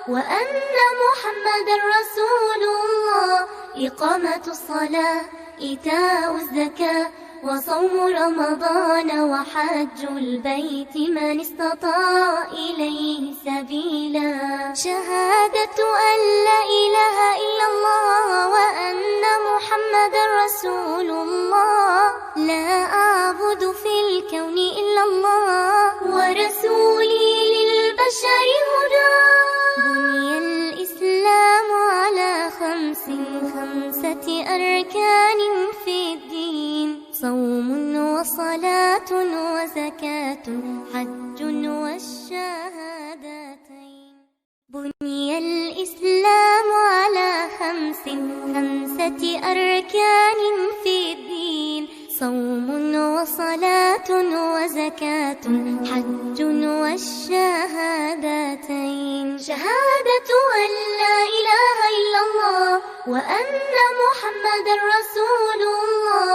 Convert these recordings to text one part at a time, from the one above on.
وأن محمد رسول الله. إقامة الصلاة، إيتاء الزكاة، وصوم رمضان، وحج البيت من استطاع إليه سبيلا. شهادة أن لا إله إلا الله وأن محمد رسول الله. لا أعبد في الكون إلا الله، ورسولي للبشر هدى. بني الإسلام على خمسة أركان في الدين: صوم وصلاة وزكاة حج والشهادتين. بني الإسلام على خمسة أركان في الدين: صوم وصلاة وزكاة حج والشهادتين. شهادة أن لا إله إلا الله وأن محمد رسول الله.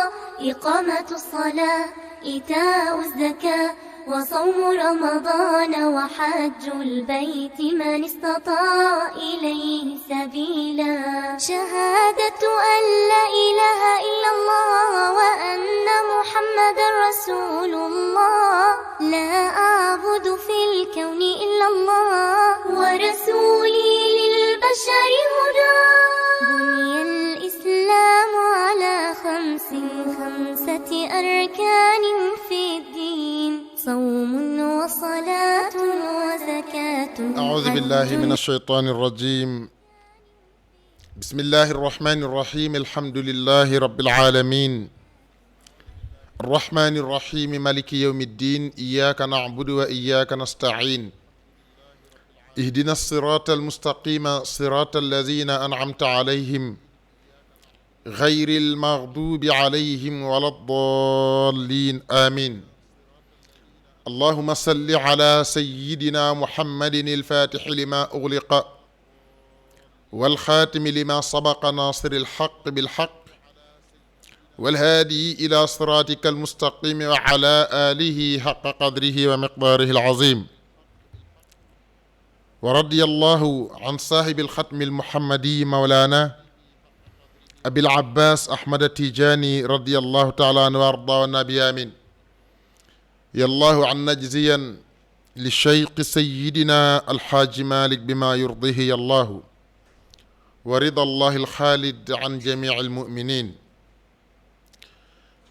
إقامة الصلاة، إيتاء الزكاة، وصوم رمضان، وحج البيت من استطاع إليه سبيلا. شهادة أن لا إله إلا الله وأن محمد رسول الله. لا أعبد في الكون إلا الله، ورسولي للبشر هدى. بني الإسلام على خمسة أركان في الدين: صوم وصلاة وزكاة. أعوذ بالله من الشيطان الرجيم. بسم الله الرحمن الرحيم. الحمد لله رب العالمين، الرحمن الرحيم، مالك يوم الدين. إياك نعبد وإياك نستعين. اهدنا الصراط المستقيم، صراط الذين أنعمت عليهم غير المغضوب عليهم ولا الضالين. آمين. اللهم صل على سيدنا محمد الفاتح لما أغلق والخاتم لما سبق ناصر الحق بالحق والهادي إلى صراطك المستقيم وعلى آله حق قدره ومقداره العظيم. ورضي الله عن صاحب الختم المحمدي مولانا أبي العباس أحمد التيجاني رضي الله تعالى عنه وأرضاه والنبي آمين. يا الله عن نجزيا للشيخ سيدنا الحاج مالك بما يرضيه يا الله، ورضا الله الخالد عن جميع المؤمنين.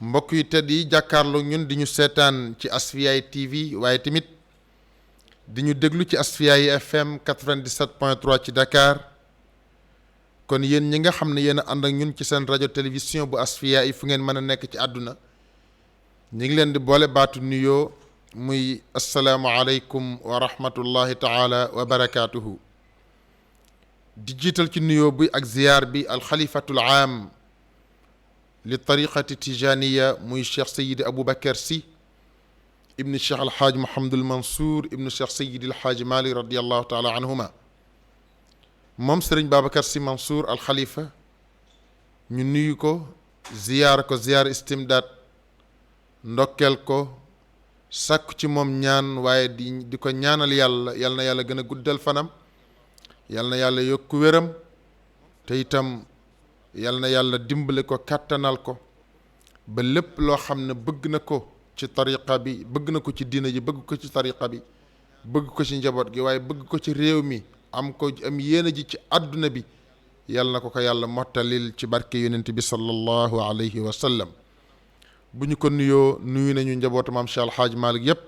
mbokk yi tedd yi jàkkaarloo ñun di ñu seetaan ci Asfiyahi TV, waaye tamit di ñu déglu ci Asfiyahi FM 97.3 ci Dakar. kon yéen ñi nga xam ne yéen a ànd ak ñun ci seen rajo télévision bu Asfiyahi fu ngeen mën a nekk ci àdduna, ñi ngi leen di boole baatu nuyoo muy assalaamu aleykum wa rahmatullahi taala wa barakaatuhu. di jiital ci nuyoo bi ak ziyaar bi alxalifatul aam li tariqati tijaniya muy cheikh sayidi aboubacar si ibni cheikh alxaaj Mouhamadul Mansour ibni cheikh sayidi alxaaj Malik radiallahu taala anhuma. moom sëriñ Babacar si Mansour alxalifa, ñu nuyu ko, ziyaar ko ziyaar istimdaad, ndokkeel ko, sàkku ci moom ñaan, waaye di ko ñaanal yàlla yal na yàlla gën a guddal fanam, yal na yàlla yokku wéram, te itam yal na yàlla dimbale ko, kàttanal ko ba lépp loo xam ne bëgg na ko ci tariqa bi, bëgg na ko ci diina ji, bëgg ko ci tariqa bi, bëgg ko ci njaboot gi, waaye bëgg ko ci réew mi, am yéena ji ci àdduna bi, yal na ko yàlla mottalil ci barke yonent bi sallallahu alayhi wa sallam. bu ñu ko nuyu nañu njabootu maam Cheikh Alhaaj Malick yépp,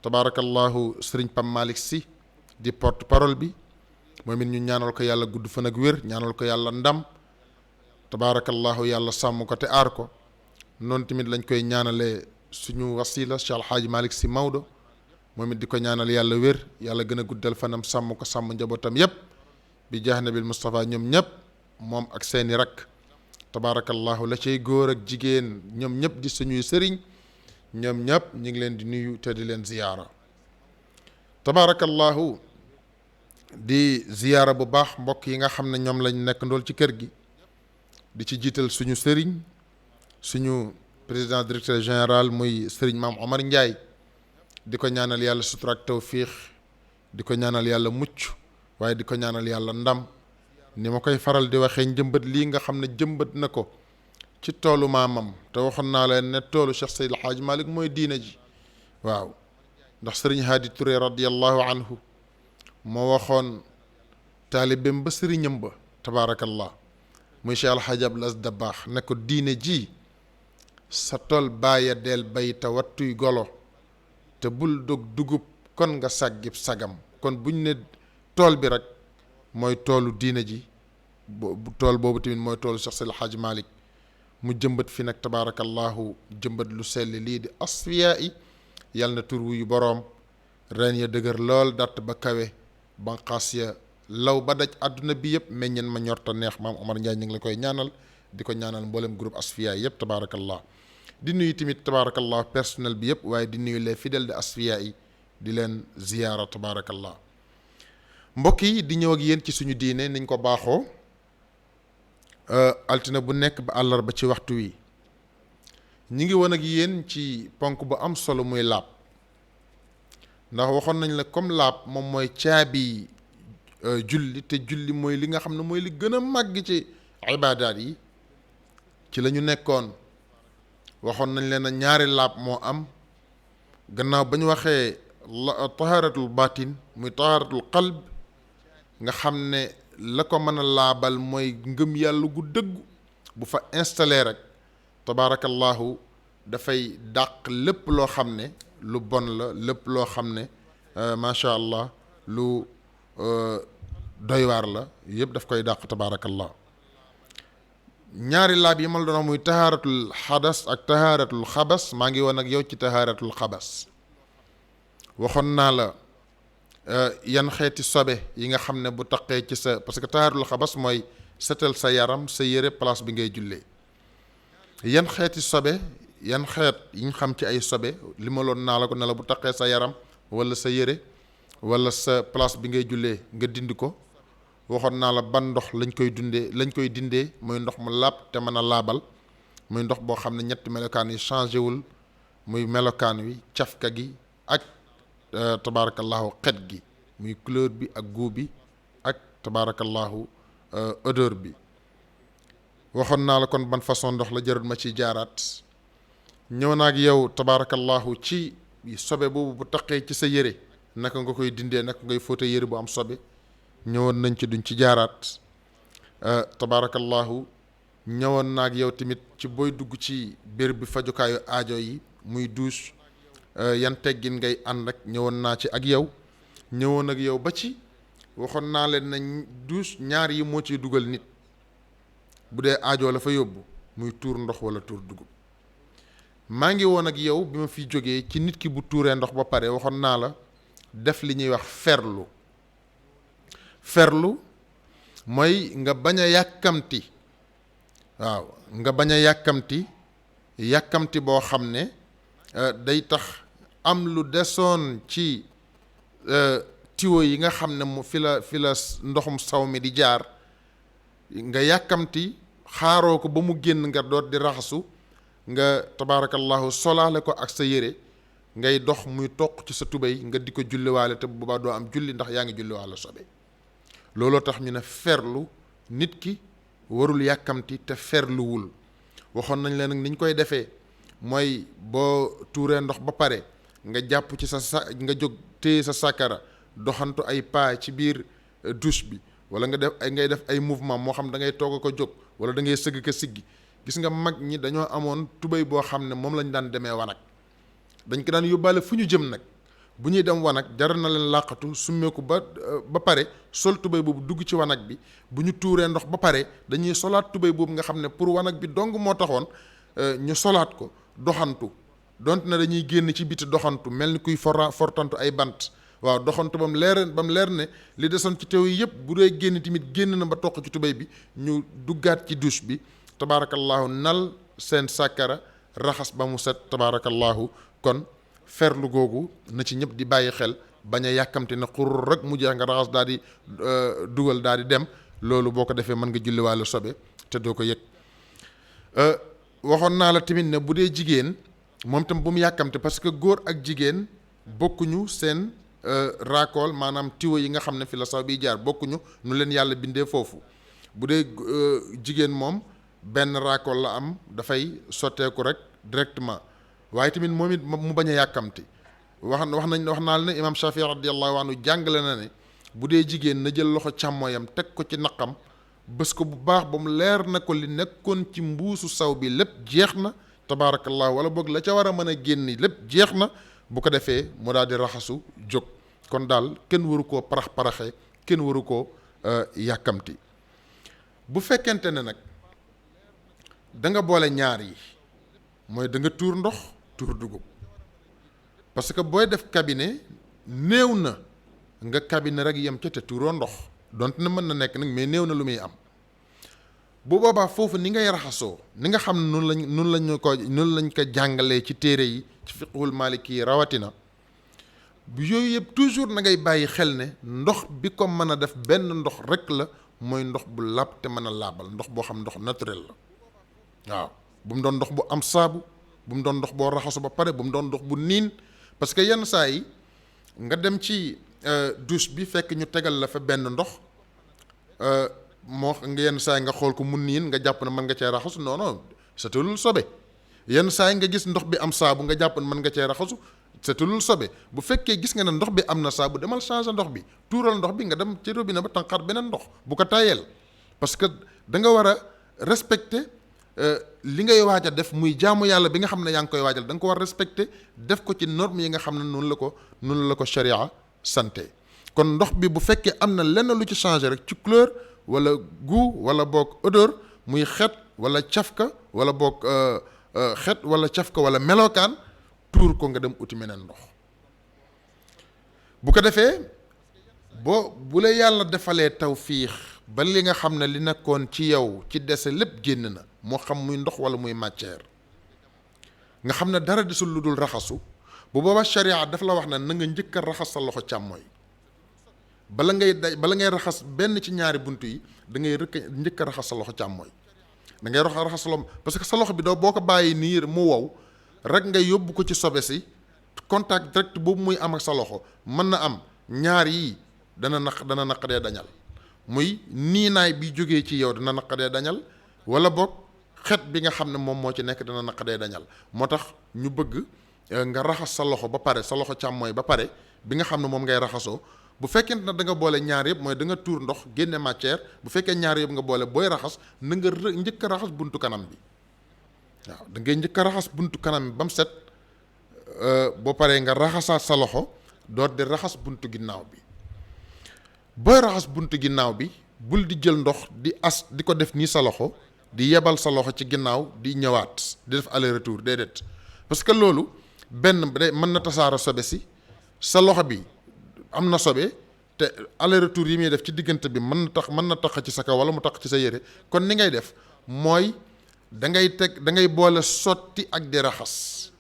tabaarakallahu sëriñ Pam Malick si di porte parole bi, moom it ñu ñaanal ko yàlla gudd fan ak wér, ñaanal ko yàlla ndam, tabaarakallahu yàlla sàmm ko te aar ko. noonu tamit lañ koy ñaanalee suñu wasila Cheikh Alhaaj Malick si Maodo, moom it di ko ñaanal yàlla wér, yàlla gën a guddal fanam, sàmm ko, sàmm njabootam yépp bi jaah nabil Mustafa. ñoom ñëpp moom ak seeni rakk, tabaarakallahu la cay góor ak jigéen, ñoom ñëpp di suñuy sëriñ, ñoom ñëpp ñu ngi leen di nuyu te di leen ziyaara. tabaarakallahu di ziyaara bu baax mbokk yi nga xam ne ñoom lañ nekk ndool ci kër gi, di ci jiital suñu sëriñ, suñu président directeur général muy sëriñ Maam Omar Ndiaye, di ko ñaanal yàlla sutura ak tawfiix, di ko ñaanal yàlla mucc, waaye di ko ñaanal yàlla ndam. ni ma koy faral di waxee njëmbat lii nga xam ne jëmbat na ko ci toolu maamam te waxoon naa leen ne toolu Cheikh Seydil Hadj Malick mooy diina ji waaw ndax sëriñ Hadi Touré radiyallahu anhu moo waxoon taalibeem ba sëriñam ba tabaarakallah muy Cheikh Alhaji Abdul Aziz Dabakh ne ko diine ji sa tool bàyya del bay te wattuy golo te bul dog dugub kon nga sàggib sagam kon buñ ne tool bi rek mooy toolu diine ji tool boobu tamit mooy toolu Cheikh Seydil Hadj Malick mu jëmbat fi nag tabaarakallahu jëmbat lu sell lii di asfiyaa yi yàlla na tur yu boroom reen ya dëgër lool datt ba kawe banqaas ya law ba daj àdduna bi yëpp meññeen ma ñorta neex maam Omar Ndiaye ñu ngi la koy ñaanal di ko ñaanal mboolem groupe asfiyaa yi yëpp tabaarakallah di nuyu tamit tabaarakallah personnel bi yëpp waaye di nuyu les fidèles de asfiyaa yi di leen ziyaara tabaarakallah mbokk yi di ñëw ak yéen ci suñu diine niñ ko baaxoo altine bu nekk ba àllarba ci waxtu wi ñi ngi woon ak yéen ci ponk bu am solo muy laab ndax waxoon nañ la comme laab moom mooy caabi julli te julli mooy li nga xam ne mooy li gën a màgg ci ibaadaat yi ci la ñu nekkoon waxoon nañ leen ñaari laab moo am gannaaw ba ñu waxee taharatul batin muy taharatul qalb nga xam ne la ko mën a laabal mooy ngëm yàlla gu dëggu bu fa installé rek tabaarakallahu dafay dàq lépp loo xam ne lu bon la lépp loo xam ne macha allah lu doy waar la yëpp daf koy dàq tabaarakallah ñaari laab yi ma la doon wax muy tahaaratul xadas ak tahaaratul xabas maa ngi woon ak yow ci tahaaratul xabas waxoon naa la yan xeeti sobe yi nga xam ne bu taqee ci sa parce que tahaaratul xabas mooy setal sa yaram sa yére place bi ngay jullee yan xeeti sobe yan xeet yi ñu xam ci ay sobe li ma loon naa la ko ne la bu taqee sa yaram wala sa yére wala sa place bi ngay jullee nga dindi ko waxoon naa la ban ndox lañ koy dindee muy ndox mu laab te mën a laabal muy ndox boo xam ne ñetti melokaan yi changé wul muy melokaan wi cafka gi ak tabaarakallahu xet gi muy couleur bi ak goût bi ak tabaarakallahu odeur bi waxoon naa la kon ban façon ndox la jarul ma ci jaaraat ñëw naa ak yow tabaarakallahu ci sobe boobu bu taqee ci sa yére naka nga koy dindee naka ngay fóote yére bu am sobe ñëwoon nañ ci duñ ci jaaraat tabaarakallahu ñëwoon naa ak yow tamit ci booy dugg ci béréb bi fajukaayu aajo yi muy douche yan teggin ngay ànd ak ñëwoon naa ci ak yow ñëwoon ak yow ba ci waxoon naa leen nañ douche ñaar yi moo ciy dugal nit bu dee aajo la fa yóbbu muy tuur ndox wala tuur dugub maa ngi woon ak yow bi ma fi jógee ci nit ki bu tuuree ndox ba pare waxoon naa la def li ñuy wax ferlu mooy nga bañ a yàkkamti waaw nga bañ a yàkkamti boo xam ne day tax am lu desoon ci tiwo yi nga xam ne mu fi la ndoxum saw mi di jaar nga yàkkamti xaaroo ko ba mu génn nga doot di raxasu nga tabaarakallahu solaale ko ak sa yére ngay dox muy toq ci sa tubéy nga di ko julliwaale te bu boobaa doo am julli ndax yaa ngi julliwaale sobe looloo tax ñu ne ferlu nit ki warul yàkkamti te ferluwul waxoon nañ leen nag ni ñu koy defee mooy boo tuuree ndox ba pare nga jàpp ci nga jóg téye sa sàkkara doxantu ay pas ci biir douche bi wala ngay def ay mouvement moo xam da ngay toog ko jóg wala da ngay sëgg ka siggi gis nga mag ñi dañoo amoon tubéy boo xam ne moom lañ daan demee wanag dañ ko daan yóbbaale fu ñu jëm nag bu ñuy dem wanag jar na leen làqatu summeeku ba pare sol tubéy boobu dugg ci wanag bi bu ñu tuuree ndox ba pare dañuy solaat tubéy boobu nga xam ne pour wanag bi dong moo taxoon ñu solaat ko doxantu donte na dañuy génn ci biti doxantu mel ni kuy fortantu ay bant waaw doxantu ba mu leer ne li desoon ci teew yi yëpp bu dee génn tamit génn na ba toq ci tubéy bi ñu duggaat ci douche bi tabaarakallahu nal seen sàkkara raxas ba mu set tabaarakallahu kon ferlu googu na ci ñëpp di bàyyi xel bañ a yàkkamte ne xur rek mu jeex nga raxas daal di dugal daal di dem loolu boo ko defee mën nga julliwaale sobe te doo ko yëg waxoon naa la tamit ne bu dee jigéen moom tam bu mu yàkkamte parce que góor ak jigéen bokkuñu seen raakool maanaam tiwo yi nga xam ne fi la saw bi jaar bokkuñu nu leen yàlla bindee foofu. bu dee jigéen moom benn raakool la am dafay sotteeku rek directement waaye tamit moom it mu bañ a yàkkamti wax naa la ne imaam Shafii radiyallahu anhu jàngale na ne bu dee jigéen na jël loxo càmmooyam teg ko ci naqam bés ko bu baax ba mu leer na ko li nekkoon ci mbuusu saw bi lépp jeex na tabaarakallahu wala boog la ca war a mën a génni lépp jeex na bu ko defee mu daal di raxasu jóg. kon daal kenn waru koo parax-paraxe kenn waru koo yàkkamti. bu fekkente ne nag da nga boole ñaar yi mooy da nga tuur ndox tuur dugub parce que booy def cabinet néew na nga cabinet rek yem ca te tuuroo ndox donte na mën na nekk nag mais néew na lu muy am. bu boobaa foofu ni ngay raxasoo ni nga xam ne noonu lañ ko jàngalee ci téere yi ci fiqhul maliki yi rawatina yooyu yëpp toujours na ngay bàyyi xel ne ndox bi ko mën a def benn ndox rek la mooy ndox bu làpp te mën a laabal ndox boo xam ndox naturel la waaw bu mu doon ndox bu am saabu bu mu doon ndox boo raxasu ba pare bu mu doon ndox bu niin parce que yenn saa yi nga dem ci douche bi fekk ñu tegal la fa benn ndox moo nga yenn saa yi nga xool ko mu niin nga jàpp ne mën nga cee raxasu non non setalul sobe yenn saa yi nga gis ndox bi am saabu nga jàpp ne mën nga cee raxasu setalul sobe bu fekkee gis nga ne ndox bi am na saabu demal changer ndox bi tuural ndox bi nga dem ci robinet ba tànqaat beneen ndox bu ko tayeel parce que da nga war a respecter li ngay waaj a def muy jaamu yàlla bi nga xam ne yaa ngi koy waajal da nga ko war a respecter def ko ci norme yi nga xam ne noonu la ko sharia santé kon ndox bi bu fekkee am na lenn lu ci changer rek ci couleur wala goût wala boog odeur muy xet wala cafka wala boog xet wala cafka wala melokaan tuur ko nga dem uti meneen ndox bu ko defee bu la yàlla defalee tawfiix ba li nga xam ne li nekkoon ci yow ci dese lépp génn na moo xam muy ndox wala muy matière nga xam ne dara desul lu dul raxasu bu booba sharia daf la wax ne na nga njëkk a raxas sa loxo càmmooy bala ngay raxas benn ci ñaari bunt yi da ngay njëkk a raxas sa loxo càmmooy da ngay raxas sa loxo parce que sa loxo bi boo ko bàyyi nii mu wow rek nga yóbbu ko ci sobe si contact direct boobu muy am ak sa loxo mën na am ñaar yii dana naqadee dañal muy niinaay bi jógee ci yow dana naqadee dañal wala boog xet bi nga xam ne moom moo ci nekk dana naqadee dañal moo tax ñu bëgg nga raxas sa loxo ba pare sa loxo càmmooy ba pare bi nga xam ne moom ngay raxasoo bu fekkente ne da nga boole ñaar yëpp mooy da nga tuur ndox génne matière bu fekkee ñaar yëpp nga boole booy raxas na nga njëkk a raxas buntu kanam bi waaw da ngay njëkk a raxas buntu kanam bi ba mu set boo paree nga raxasaat sa loxo door di raxas buntu ginnaaw bi booy raxas buntu ginnaaw bi bul di jël ndox di ko def nii sa loxo di yebal sa loxo ci ginnaaw di ñëwaat di def aller retour déedéet parce que loolu benn mën na tasaara sobe si sa loxo bi am na sobe te aller retour yi muy def ci diggante bi mën na tax ci sa kaw wala mu tax ci sa yére kon ni ngay def mooy da ngay boole sotti ak di raxas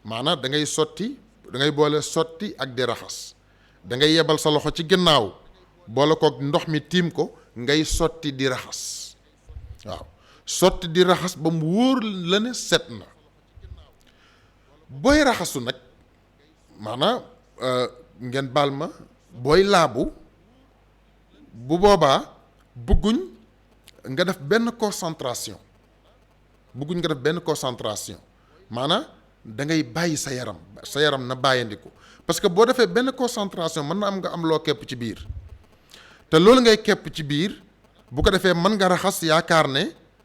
maanaam da ngay boole sotti ak di raxas da ngay yebal sa loxo ci ginnaaw boole kook ndox mi tiim ko ngay sotti di raxas waaw sotti di raxas ba mu wóor la ne set na booy raxasu nag maanaam ngeen baal ma booy laabu bu boobaa bëgguñ nga def benn concentration maanaam da ngay bàyyi sa yaram na bàyyandiku parce que boo defee benn concentration mën na am nga am loo kepp ci biir te loolu ngay kepp ci biir bu ko defee mën nga raxas yaakaar ne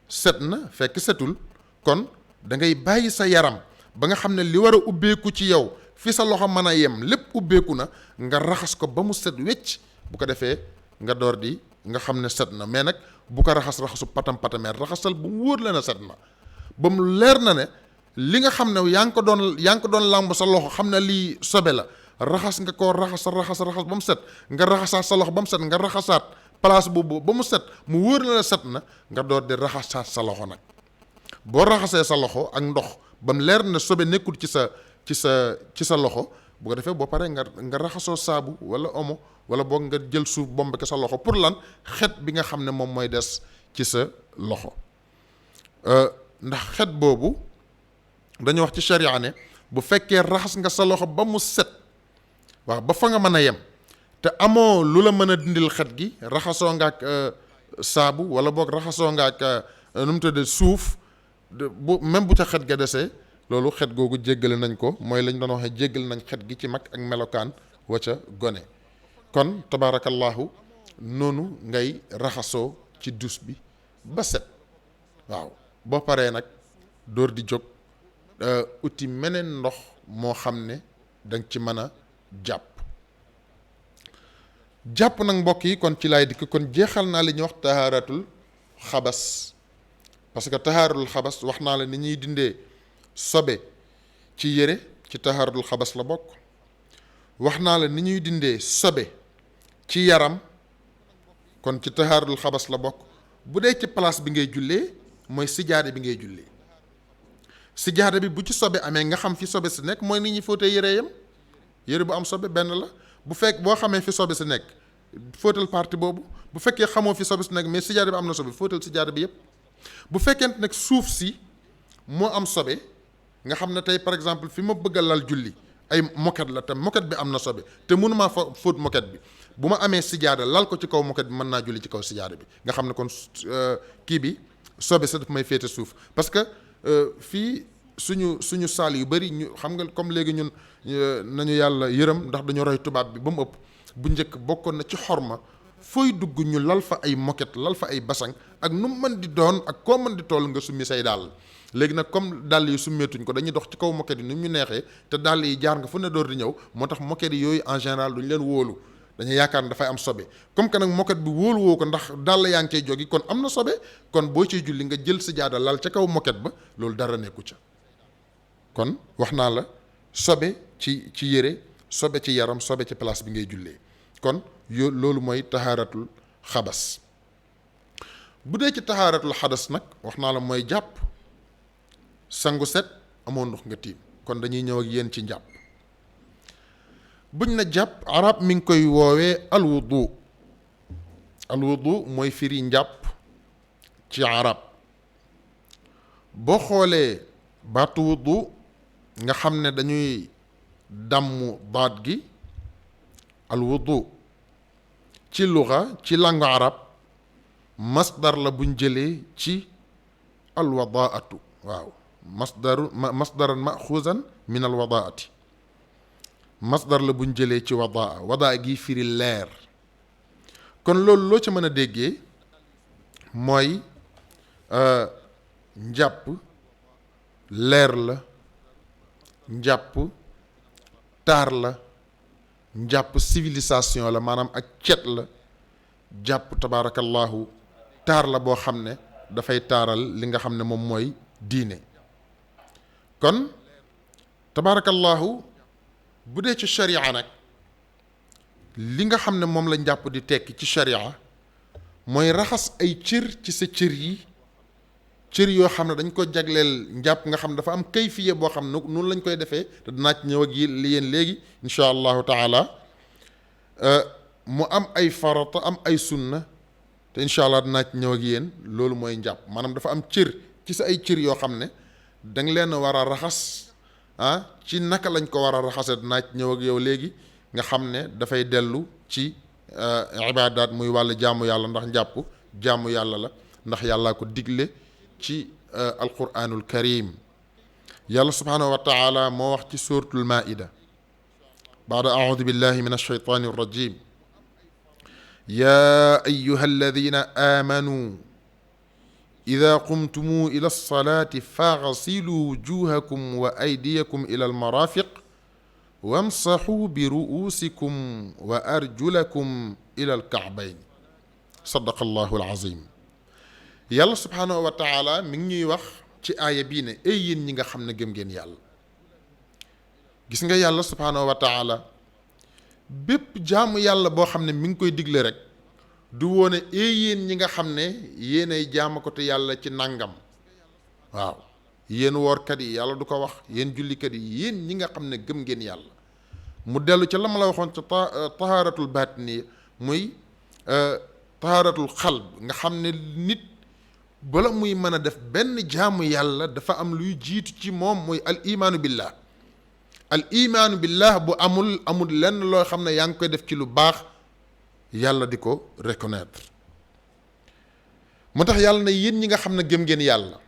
set na fekk setul kon da ngay bàyyi sa yaram ba nga xam ne li war a ubbeeku ci yow fi sa loxo mën a yem lépp ubbeeku na nga raxas ko ba mu set wecc bu ko defee nga door di nga xam ne set na mais nag bu ko raxasu patamee raxasal bu mu wóor la ne set na ba mu leer na ne li nga xam ne yaa ngi ko doon làmb sa loxo xam ne lii sobe la raxas nga koo raxas ba mu set nga raxasaat sa loxo ba mu set nga raxasaat place boobu ba mu set mu wóor la ne set na nga door di raxasaat sa loxo nag boo raxasee sa loxo ak ndox ba mu leer na sobe nekkul ci sa loxo bu ko defee boo paree nga raxasoo saabu wala omo wala boog nga jël suuf bomb ko sa loxo pour lan xet bi nga xam ne moom mooy des ci sa loxo ndax xet boobu dañu wax ci sharia ne bu fekkee raxas nga sa loxo ba mu set waaw ba fa nga mën a yem te amoo lu la mën a dindil xet gi raxasoo nga ak saabu wala boog raxasoo nga ak nu mu tuddee suuf bu même bu ca xet ga desee loolu xet googu jéggale nañ ko mooy lañ doon waxee jéggal nañ xet gi ci mag ak melokaan wa ca gone kon tabaarakallahu noonu ngay raxasoo ci dus bi ba set waaw boo paree nag dóor di jóg uti meneen ndox moo xam ne danga ci mën a jàpp nag mbokk yi kon ci laay dikk kon jeexal naa li ñuy wax tahaaratul xabas parce que tahaaratul xabas wax naa la ni ñuy dindee sobe ci yére ci tahaaratul xabas la bokk wax naa la ni ñuy dindee sobe ci yaram kon ci tahaaratul xabas la bokk bu dee ci place bi ngay jullee mooy sijaada bi ngay jullee sijaada bi bu ci sobe amee nga xam fi sobe si nekk mooy ni ñuy fóotee yére yam yére bu am sobe benn la bu fekk boo xamee fi sobe si nekk fóotal partie boobu bu fekkee xamoo fi sobe si nekk mais sijaada bi am na sobe fóotal sijaada bi yëpp bu fekkente nag suuf si moo am sobe nga xam ne tey par exemple fi ma bëgg a lal julli ay moquette la te moquette bi am na sobe te mënumaa fóot moquette bi bu ma amee sijaada lal ko ci kaw moquette bi mën naa julli ci kaw sijaada bi nga xam ne kon kii bi sobe sa daf may féete suuf parce que fii suñu saal yu bëri ñu xam nga comme léegi ñun nañu yàlla yërëm ndax dañu roy tubaab bi ba mu ëpp bu njëkk bokkoon na ci xorma fooy dugg ñu lal fa ay moquette lal fa ay basang ak nu mën di doon ak koo mën di toll nga summi say dàll léegi nag comme dàll yi summeetuñ ko dañuy dox ci kaw moquette yi ni ñu neexee te dàll yi jaar nga fu ne door di ñëw moo tax moquette yi yooyu en général duñu leen wóolu dañuy yaakaar ne dafay am sobe comme que nag moquette bi wóolu woo ko ndax dàll yaa ngi cay jógi kon am na sobe kon boo ciy julli nga jël sa jaada lal ca kaw moquette ba loolu dara nekku ca kon wax naa la sobe ci yére sobe ci yaram sobe ci place bi ngay jullee kon loolu mooy tahaaratul xabas bu dee ci tahaaratul xadas nag wax naa la mooy jàpp sangu set amoo ndox nga tiim kon dañuy ñëw ak yéen ci njàpp buñ na jàpp arab mi ngi koy woowee alwudu mooy firi njàpp ci arab boo xoolee baatu wudu nga xam ne dañuy damm baat gi alwudu ci luxa ci langue arab masdar la buñ jëlee ci alwadaatu waaw masdaran maxuusan min alwadaati masdar la buñ jëlee ci wadaa gi firi leer kon loolu loo ca mën a déggee mooy njàpp leer la njàpp taar la njàpp civilisation la maanaam ak cet la jàpp tabaarakallahu taar la boo xam ne dafay taaral li nga xam ne moom mooy diine kon tabaarakallahu bu dee ci sharia nag li nga xam ne moom la njàpp di tekki ci sharia mooy raxas ay cër ci sa cër yi cër yoo xam ne dañ ko jagleel njàpp nga xam ne dafa am kayfiye boo xam ne noonu lañ koy defee te dinaa ci ñëw ak yéen léegi insha allahu taala mu am ay farata am ay sunna te incha allah dinaa ci ñëw ak yéen loolu mooy njàpp maanaam dafa am cër ci sa ay cër yoo xam ne da nga leen war a raxas ci naka lañ ko war a raxase dinaa ci ñëw ak yow léegi nga xam ne dafay dellu ci ibaadaat muy wàllu jaamu yàlla ndax njàpp jaamu yàlla la ndax yàllaa ko digle ci alquranul karim yàlla subhanahu wa taala moo wax ci suratul maida baada audu billahi min alshaytani arrajim ya ayuha alladina amanu ida qumtumu ila alsalati faghsilu wujuhakum wa aydiyakum ila almarafiq wamsaxuu bi ru'uusikum wa arjulakum ila alka'bayn sadaqa allahu alazim yàlla subhaanahu wa taala mi ngi ñuy wax ci aaya bii ne ay yéen ñi nga xam ne gëm ngeen yàlla gis nga yàlla subhaanahu wa taala bépp jaamu yàlla boo xam ne mi ngi koy digle rek du woone ay yéen ñi nga xam ne yéenay jaamu ko te yàlla ci nangam waaw yéen woorkat yi yàlla du ko wax yéen jullikat yi yéen ñi nga xam ne gëm ngeen yàlla mu dellu ca la ma la waxoon ca tahaaratul baatini muy tahaaratul xalb nga xam ne nit bala muy mën a def benn jaamu yàlla dafa am luy jiitu ci moom mooy al imaanu billah al imaanu billah bu amul lenn loo xam ne yaa ngi koy def ci lu baax yàlla di ko reconnaître. moo tax yàlla na yéen ñi nga xam ne gëm ngeen yàlla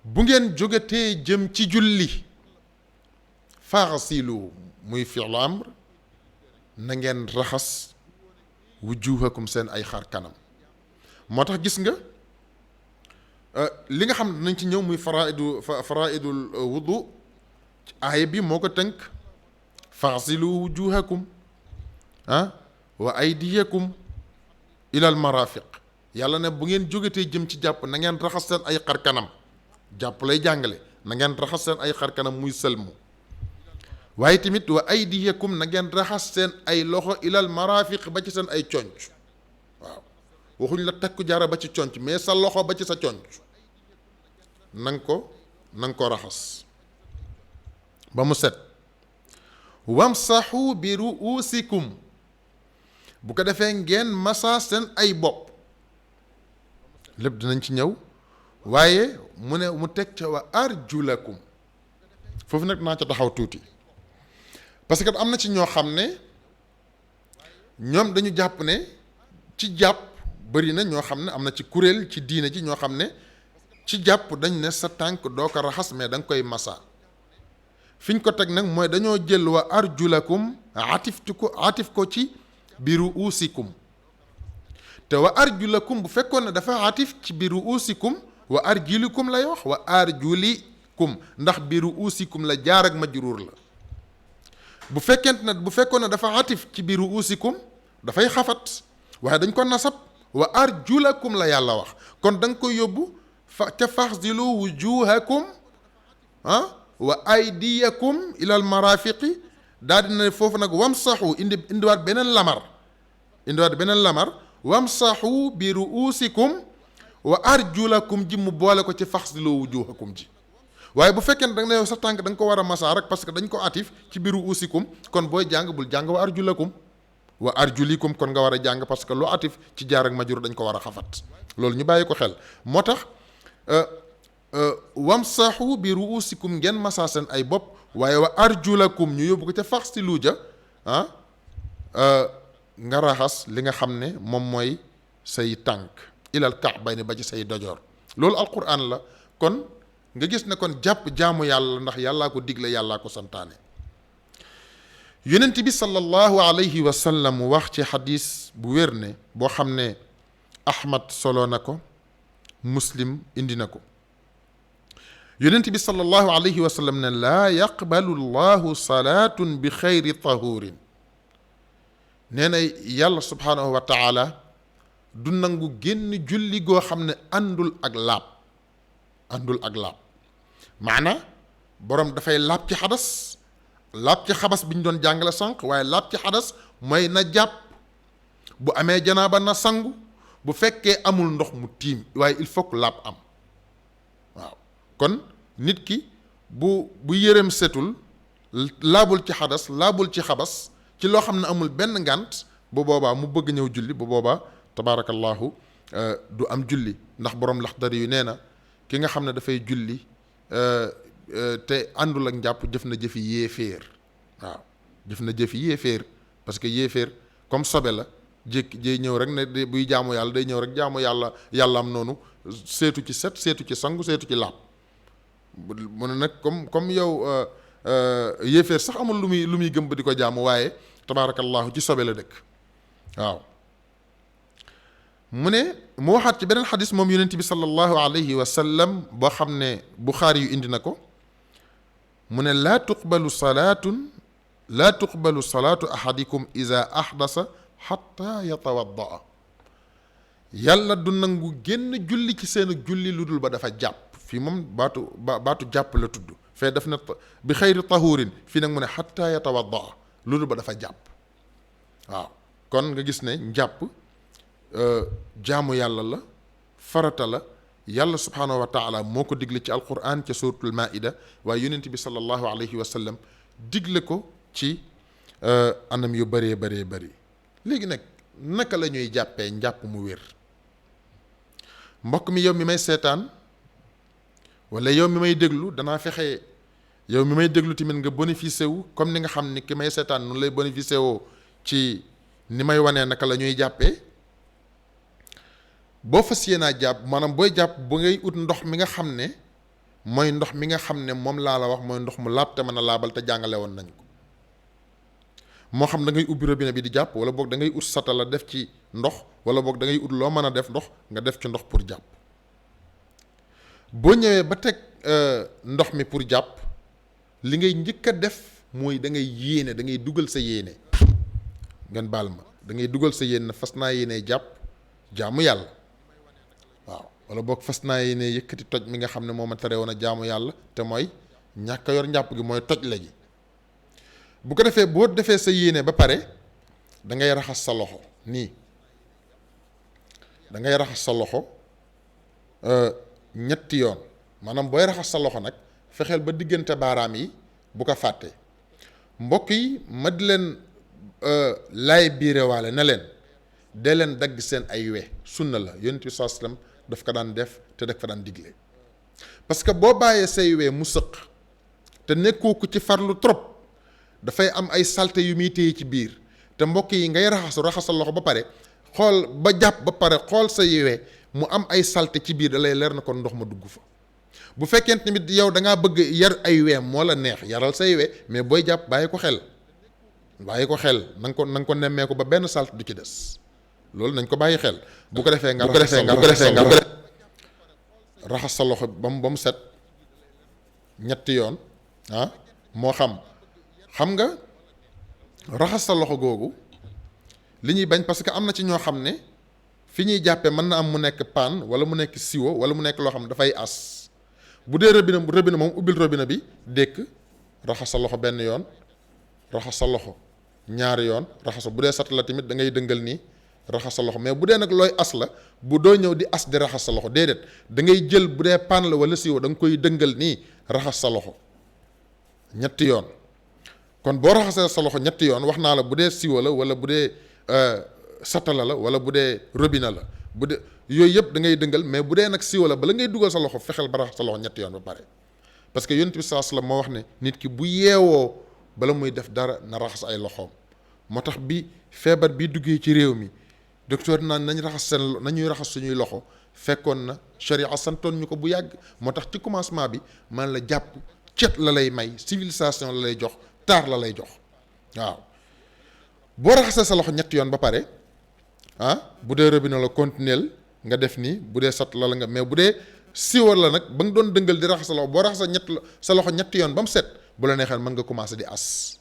bu ngeen jógatee jëm ci julli faghsilu muy fi'lu amr na ngeen raxas wujuhakum seen ay xar kanam. moo tax gis nga li nga xam ne nañ ci ñëw muy faraidul wudu aaya bi moo ko tënk faghsilu wujuhakum wa aydiyakum ilal marafiq. yàlla ne bu ngeen jógatee jëm ci jàpp na ngeen raxas seen ay xar kanam. jàpp lay jàngale na ngeen raxas seen ay xar kanam muy sëlmu. waaye tamit wa aydiyakum na ngeen raxas seen ay loxo ilal marafiq ba ci seen ay conc. waaw waxuñ la takku jaara ba ci conc mais sa loxo ba ci sa conc na nga ko raxas ba mu set. wamsaxu bi ruusikum bu ko defee ngeen masa seen ay bopp. lépp dinañ ci ñëw waaye mu ne mu teg ca wa arjulakum foofu nag naa ca taxaw tuuti parce que am na ci ñoo xam ne ñoom dañu jàpp ne ci jàpp bëri na ñoo xam ne am na ci kuréel ci diine ji ñoo xam ne ci jàpp dañ ne sa tànk doo ko raxas mais da nga koy masa. fi ñu ko teg nag mooy dañoo jël wa arjulakum atif ko ci biru uusikum te wa arjulakum bu fekkoon ne dafa atif ci biru uusikum wa arjulikum lay wax wa arjulikum ndax biru uusikum la jaar ak majruur la. bu fekkoon ne dafa atif ci biru uusikum dafay xafat waaye dañ ko nasab wa arjulakum la yàlla wax kon da nga koy yóbbu ca faxsilu wujuhakum wa aydiyakum ilal marafiqi daal dina foofu nag wamsaxu indiwaat beneen lamar wamsaxu bi ruusikum wa arjulakum ji mu boole ko ci faxsilu wujuhakum ji. waaye bu fekkee ne da nga ne yow sa tànk da nga ko war a masaa rek parce que dañ ko atif ci biiru uusikum kon booy jàng bul jàng wa arjulakum wa arjulikum kon nga war a jàng parce que lu atif ci jaar ak majur dañ ko war a xafat. loolu ñu bàyyi ko xel moo tax wamsaxu bi ruusikum ngeen masaa seen ay bopp waaye wa arjulakum ñu yóbbu ko ca faxsilu ja nga raxas li nga xam ne moom mooy say tànk ilal ka'bayni ba ci say dojoor. loolu alquran la kon nga gis ne kon jàpp jaamu yàlla ndax yàllaa ko digle yàllaa ko santaane. yonent bi sallallahu alayhi wa sallam wax ci xadis bu wér ne boo xam ne Ahmad solo na ko Muslim indi na ko. yonent bi sallallahu alayhi wa sallam ne laa yaqbalu llahu salaatun bi xayri tahurin. nee na yàlla subhaanahu wa taala du nangu génn julli goo xam ne àndul ak laab maana borom dafay laab ci xadas laab ci xabas bi ñu doon jàngale sànq waaye laab ci xadas mooy na jàpp bu amee janaaba na sangu bu fekkee amul ndox mu tiim waaye il faut que laab am. waaw kon nit ki bu yëreem setul laabul ci xadas laabul ci xabas ci loo xam ne amul benn ngànt bu boobaa mu bëgg ñëw julli bu boobaa tabaarakallahu du am julli ndax borom Laxdari yu nee na ki nga xam ne dafay julli te àndul ak njàpp jëf na jëfi yéeféer. waaw jëf na jëfi yéeféer parce que yéeféer comme sobe la jéy ñëw rek ne buy jaamu yàlla day ñëw rek jaamu yàlla am noonu seetu ci set seetu ci sangu seetu ci laab mu ne nag comme yow yéeféer sax amul lu muy gëm ba di ko jaamu waaye tabaarakallahu ci sobe la dëkk. waaw mu ne mu waxaat ci beneen xadis moom yonent bi sallallahu alayhi wa sallam boo xam ne Buxaari yu indi na ko mu ne laa tuqbalu salaatu ahadikum iza ahdasa xatta yatawaddaa. yàlla du nangu génn julli ci seen julli lu dul ba dafa jàpp fii moom baatu jàpp la tudd fee daf na bi xayri tahurin fii nag mu ne xatta yatawaddaa lu dul ba dafa jàpp. waaw kon nga gis ne njàpp jaamu yàlla la farata la yàlla subhaanahu wa taala moo ko digle ci alquran ca suratul maida waaye yonent bi sallallahu alayhi wa sallam digle ko ci anam yu bëree bëri. léegi nag naka la ñuy jàppee njàpp mu wér. mbokk mi yow mi may seetaan wala yow mi may déglu danaa fexe yow mi may déglu tamit nga bénéficié wu comme ni nga xam ni ki may seetaan noonu lay bénéficié woo ci ni may wanee naka la ñuy jàppee. boo fas yéenaa jàpp maanaam booy jàpp bu ngay ut ndox mi nga xam ne mooy ndox mi nga xam ne moom laa la wax mooy ndox mu laab te mën a laabal te jàngale woon nañ ko. moo xam da ngay ubbi robinet bi di jàpp wala boog da ngay ut satala def ci ndox wala boog da ngay ut loo mën a def ndox nga def ci ndox pour jàpp. boo ñëwee ba teg ndox mi pour jàpp li ngay njëkk a def mooy da ngay yéene da ngay dugal sa yéene ngeen baal ma da ngay dugal sa yéene fas naa yéene jàpp jaamu yàlla waaw wala boog fas naa yéene yëkkati toj mi nga xam ne moo ma tere woon a jaamu yàlla te mooy ñàkk a yor njàpp gi mooy toj la ji. bu ko defee boo defee sa yéene ba pare da ngay raxas sa loxo nii da ngay raxas sa loxo ñetti yoon maanaam booy raxas sa loxo nag fexeel ba diggante baaraam yi bu ko fàttee. mbokk yi ma di leen laay biirewaale na leen dee leen dagg seen ay we sunna la yonent bi sallallahu alayhi wasallam daf ko daan def te daf ko daan digle parce que boo bàyyee say we mu sëq te nekkoo ko ci farlu trop dafay am ay salte yu muy téye ci biir te mbokk yi ngay raxasal loxo ba pare xool ba jàpp ba pare xool sa we mu am ay salte ci biir da lay leer na kon ndox ma dugg fa. bu fekkente tamit yow da ngaa bëgg yar ay weem moo la neex yaral say we mais booy jàpp bàyyi ko xel na nga ko nemmee ko ba benn salte du ci des loolu nañ ko bàyyi xel. bu ko defee nga raxas sa loxo ba mu set ñetti yoon moo xam nga raxas sa loxo googu li ñuy bañ parce que am na ci ñoo xam ne fi ñuy jàppee mën na am mu nekk paan wala mu nekk siwo wala mu nekk loo xam ne dafay as. bu dee robinet moom ubbil robinet bi dékk raxas sa loxo benn yoon raxas sa loxo ñaari yoon raxas bu dee sat la tamit da ngay dëngal nii raxas sa loxo mais bu dee nag looy as la bu doo ñëw di as di raxas sa loxo déedéet da ngay jël bu dee paan la wala siwo da nga koy dëngal nii raxas sa loxo ñetti yoon. kon boo raxasee sa loxo ñetti yoon wax naa la bu dee siwo la wala bu dee satala la wala bu dee robinet la bu dee yooyu yëpp da ngay dëngal mais bu dee nag siwo la bala ngay dugal sa loxo fexeel ba raxas sa loxo ñetti yoon ba pare parce que yonent bi sallallahu alayhi wasallam moo wax ne nit ki bu yeewoo bala muy def dara na raxas ay loxoom. moo tax bi feebar bi duggee ci réew mi docteur naan nañuy raxas suñuy loxo fekkoon na sharia santoon ñu ko bu yàgg moo tax ci commencement bi man la jàpp cet la lay may civilisation la lay jox taar la lay jox waaw. boo raxasee sa loxo ñetti yoon ba pare bu dee robinet la continuel nga def nii bu dee sat la nga mais bu dee siwar la nag ba nga doon dëngal di raxas sa loxo boo raxasee sa loxo ñetti yoon ba mu set bu la neexee mën nga commencer di as.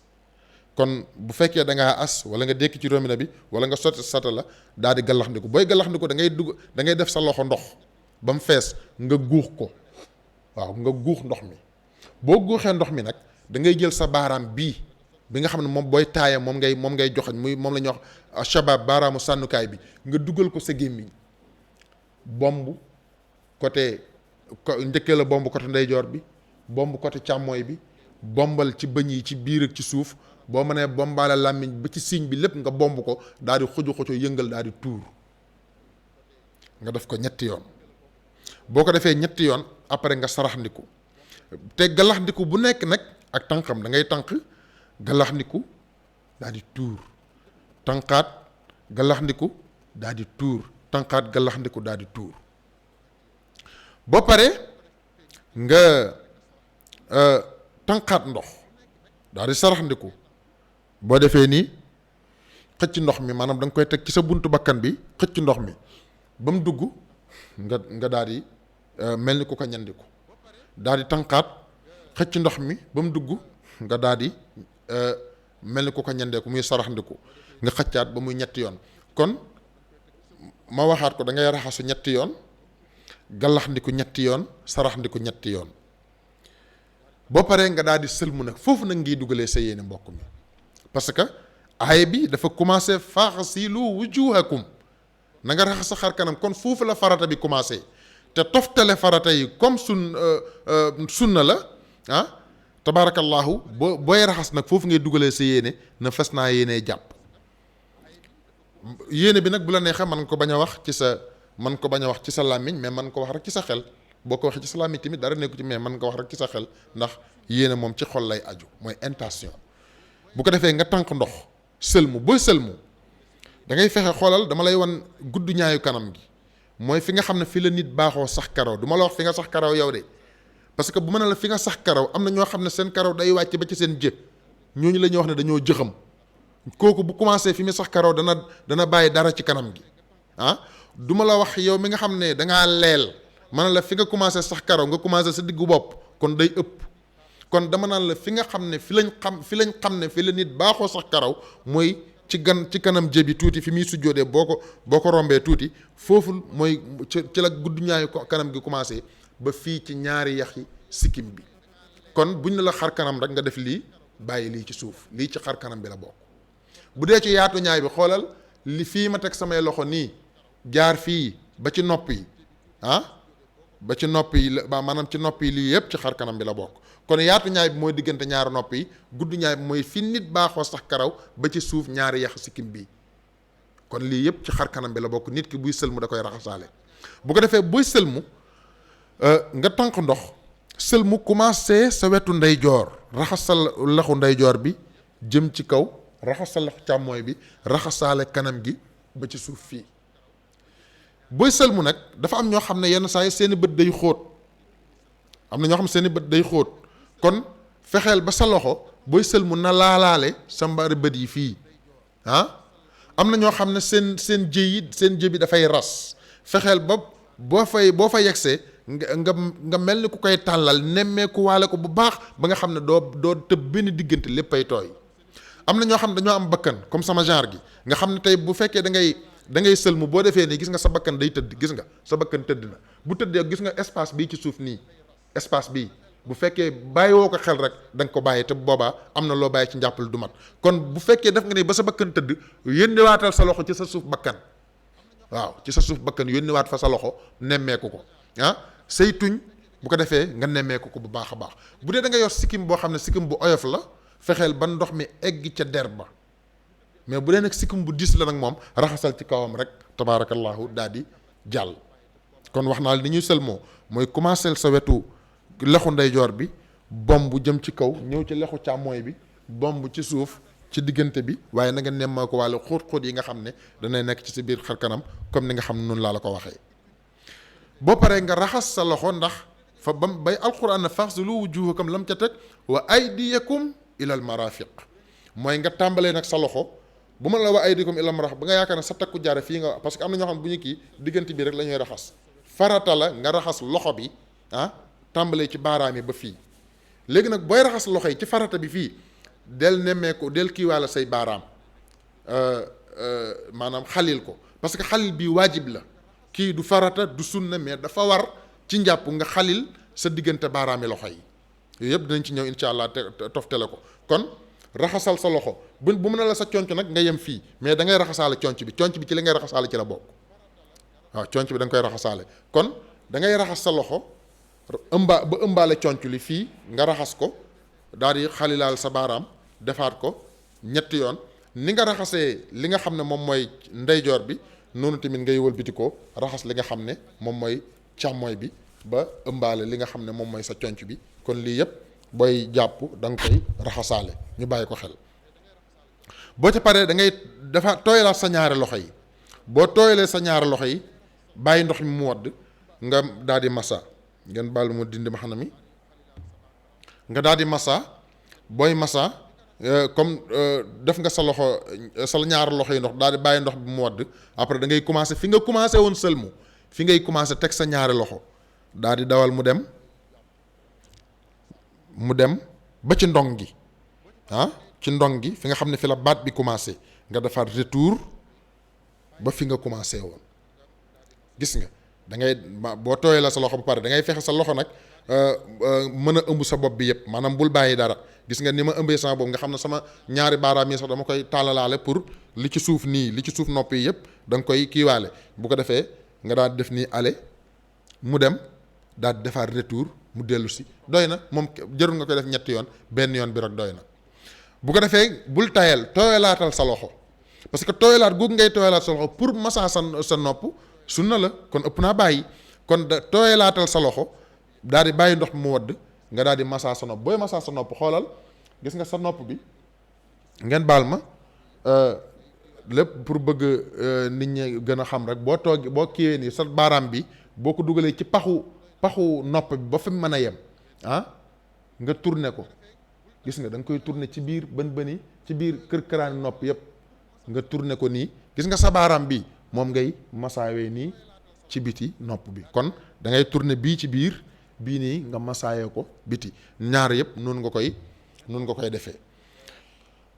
kon bu fekkee da ngaa as wala nga dékk ci robinet bi wala nga sotti sata la daal di gallaxndiku booy gallaxndiku da ngay def sa loxo ndox ba mu fees nga guux ko waaw nga guux ndox mi boo guuxee ndox mi nag da ngay jël sa baaraam bii bi nga xam ne moom booy taaya moom ngay joxañ muy moom la ñuy wax shabab baaraamu sànnukaay bi nga dugal ko sa gémmiñ bomb côté njëkkee la bomb côté ndeyjoor bi bomb côté càmmooy bi bombal ci bëñ yi ci biir ak ci suuf boo mënee bombaale làmmiñ ba ci siiñ bi lépp nga bomb ko daal di xuju yëngal daal di tuur nga def ko ñetti yoon boo ko defee ñetti yoon après nga saraxndiku te galaxndiku bu nekk nag ak tànqam da ngay tànq galaxndiku daal di tuur tànqaat galaxndiku daal di tuur tànqaat galaxndiku daal di tuur boo paree nga tànqaat ndox daal di saraxndiku boo defee nii xëcc ndox mi maanaam da nga koy teg ci sa buntu bakkan bi xëcc ndox mi ba mu dugg nga daal di mel ni ku ko ñandiku daal di tànqaat xëcc ndox mi ba mu dugg nga daal di mel ni ku ko ñandeeku muy saraxndiku nga xëccaat ba muy ñetti yoon kon ma waxaat ko da ngay raxasu ñetti yoon gallaxndiku ñetti yoon saraxndiku ñetti yoon boo paree nga daal di sëlmu nag foofu nag ngiy dugalee sa yéene mbokk mi parce que aaya bi dafa commencé faghsilu wujuhakum na nga raxas sa xar kanam kon foofu la farata bi commencé te toftale farata yi comme sunna la tabarakallahu booy raxas nag foofu ngay dugalee sa yéene na fas naa yéenee jàpp yéene bi nag bu la neexee mën nga ko bañ a wax ci sa làmmiñ mais mën ko wax rek ci sa xel boo ko waxee ci sa làmmiñ tamit dara nekku ci mais mën nga wax rek ci sa xel ndax yéene moom ci xol lay aju mooy intention. bu ko defee nga tànk ndox sëlmu booy sëlmu da ngay fexe xoolal dama lay wan gudd ñaayu kanam gi mooy fi nga xam ne fi la nit baaxoo sax karaw du ma la wax fi nga sax karaw yow de parce que bu mën a la fi nga sax karaw am na ñoo xam ne seen karaw day wàcc ba ci seen jë ñooñu la ñuy wax ne dañoo jëxam kooku bu commencé fi mu sax karaw dana bàyyi dara ci kanam gi du ma la wax yow mi nga xam ne dangaa leel mën na la fi nga commencé sax karaw nga commencé sa diggu bopp kon day ëpp kon dama naan la fi nga xam ne fi lañ xam ne fi la nit baaxoo sax karaw mooy ci kanam jëbi tuuti fi muy sujjóodee boo ko rombee tuuti foofu mooy ci la gudd ñaayu kanam gi commencé ba fii ci ñaari yaxi sikkim bi kon buñ ne la xar kanam rek nga def lii bàyyi lii ci suuf lii ci xar kanam bi la bokk. bu dee ci yaatu ñaay bi xoolal li fii ma teg samay loxo nii jaar fii ba ci nopp yi ba ci nopp yi la maanaam ci nopp yi lii yëpp ci xar kanam bi la bokk kon yaatu ñaay bi mooy diggante ñaari nopp yi gudd ñaay bi mooy fi nit baaxoo sax karaw ba ci suuf ñaari yax sikkim bi kon lii yëpp ci xar kanam bi la bokk nit ki buy sëlmu da koy raxasaale bu ko defee buy sëlmu nga tànk ndox sëlmu commencé sa wetu ndeyjoor raxasal laxu ndeyjoor bi jëm ci kaw raxasal laxu càmmooy bi raxasaale kanam gi ba ci suuf fii booy sëlmu nag dafa am ñoo xam ne yenn saa yi seeni bët day xóot am na ñoo xam ne seeni bët day xóot kon fexeel ba sa loxo booy sëlmu na laalaale sa mbari bët yi fii am na ñoo xam ne seen jë bi dafay ras fexeel ba boo fa yegsee nga mel ni ku koy tàllal nemmeeku waale ko bu baax ba nga xam ne doo tëb benn diggante léppay tooy am na ñoo xam ne dañoo am bakkan comme sama genre gi nga xam ne tey bu fekkee da ngay sëlmu boo defee nii gis nga sa bakkan day tëdd gis nga sa bakkan tëdd na bu tëddee gis nga espace bii ci suuf nii espace bii bu fekkee bàyyiwoo ko xel rek da nga ko bàyyi te boobaa am na loo bàyyi ci njàppal du mat kon bu fekkee def nga ni ba sa bakkan tëdd yónniwaatal sa loxo ci sa suuf bakkan waaw ci sa suuf bakkan yónniwaat fa sa loxo nemmeeku ko say tuñ bu ko defee nga nemmeeku ko bu baax a baax bu dee da nga yor sikkim boo xam ne sikkim bu oyof la fexeel ba ndox mi egg ca der ba mais bu dee nag sikkim bu diis la nag moom raxasal ci kawam rek tabaarakallahu daal di jàll kon wax naa li ñuy sëlmoo mooy commencer sa wetu lexu ndeyjoor bi bomb jëm ci kaw ñëw ci lexu càmmooy bi bomb ci suuf ci diggante bi waaye na nga nemma ko wàllu xóot-xóot yi nga xam ne danay nekk ci sa biir xar kanam comme ni nga xam ne noonu laa la ko waxee boo paree nga raxas sa loxo ndax fa bam bay alquran na faxsilu wujuhakum lam ca teg wa aydiyakum ilal marafiq mooy nga tàmbalee nag sa loxo bu ma la wa aydiyakum ilal marafiq ba nga yaakaar ne sa takku jaare fii nga parce que am na ñoo xam ne bu ñu kii diggante bi rek la ñuy raxas farata la nga raxas loxo bi tàmbalee ci baaraam yi ba fii léegi nag booy raxas loxo yi ci farata bi fii del nemmeeku del kiiwaale say baaraam maanaam xalil ko parce que xalil bii waajib la kii du farata du sunna mais dafa war ci njàpp nga xalil sa diggante baaraami loxo yi yooyu yëpp dinañ ci ñëw insha allah te toftale ko kon raxasal sa loxo bu mën a la sa conc nag nga yem fii mais da ngay raxasaale conc bi ci li ngay raxasaale ci la bokk waaw conc bi da nga koy raxasaale kon da ngay raxas sa loxo ëmbaale conc li fii nga raxas ko daal di xalilaal sa baaraam defaat ko ñetti yoon ni nga raxasee li nga xam ne moom mooy ndeyjoor bi noonu tamit ngay wëlbati ko raxas li nga xam ne moom mooy càmmooy bi ba ëmbaale li nga xam ne moom mooy sa conc bi kon lii yëpp booy jàpp da nga koy raxasaale ñu bàyyi ko xel boo ca paree da ngay dafa tooyalaat sa ñaari loxo yi boo tooyalee sa ñaari loxo yi bàyyi ndox mi mu wadd nga daal di massa ngeen baal mu dindi ma xana mi nga daal di massa booy massa comme def nga sa loxo sa ñaari loxo yi ndox daal di bàyyi ndox bi mu wadd après da ngay commencer fi nga commencé woon sëlmu fi ngay commencer teg sa ñaari loxo daal di dawal mu dem ba ci ndong gi ci ndong gi fi nga xam ne fi la baat bi commencé nga defaat retour ba fi nga commencé woon gis nga da ngay boo tooyee la sa loxo ba pare da ngay fexe sa loxo nag mën a ëmb sa bopp bi yëpp maanaam bul bàyyi dara gis nga ni ma ëmbee sama bopp nga xam ne sama ñaari baaraam yi sax dama koy tàllalaale pour li ci suuf nii li ci suuf nopp yi yëpp da nga koy kiiwaale bu ko defee nga daal di def nii aller mu dem daal di defaat retour mu dellu si doy na moom jërul nga koy def ñetti yoon benn yoon bi rek doy na bu ko defee bul tayal tooyalaatal sa loxo parce que tooyalaat googu ngay tooyalaat sa loxo pour massa sa nopp sunna la kon ëpp naa bàyyi kon da tooyalaatal sa loxo daal di bàyyi ndox mu wadd nga daal di masaa sa nopp booy masaa sa nopp xoolal gis nga sa nopp bi ngeen baal ma lépp pour bëgg nit ñi gën a xam rek boo toog boo kiiwee nii sa baaraam bi boo ko dugalee ci paxu nopp bi ba fi mu mën a yem nga tourner ko gis nga da nga koy tourner ci biir bën-bëni ci biir kër-këraani nopp yépp nga tourner ko nii gis nga sa baaraam bi moom ngay masaawee nii ci biti nopp bi kon da ngay tourner bii ci biir bii nii nga masaayee ko biti ñaar yépp noonu nga koy defee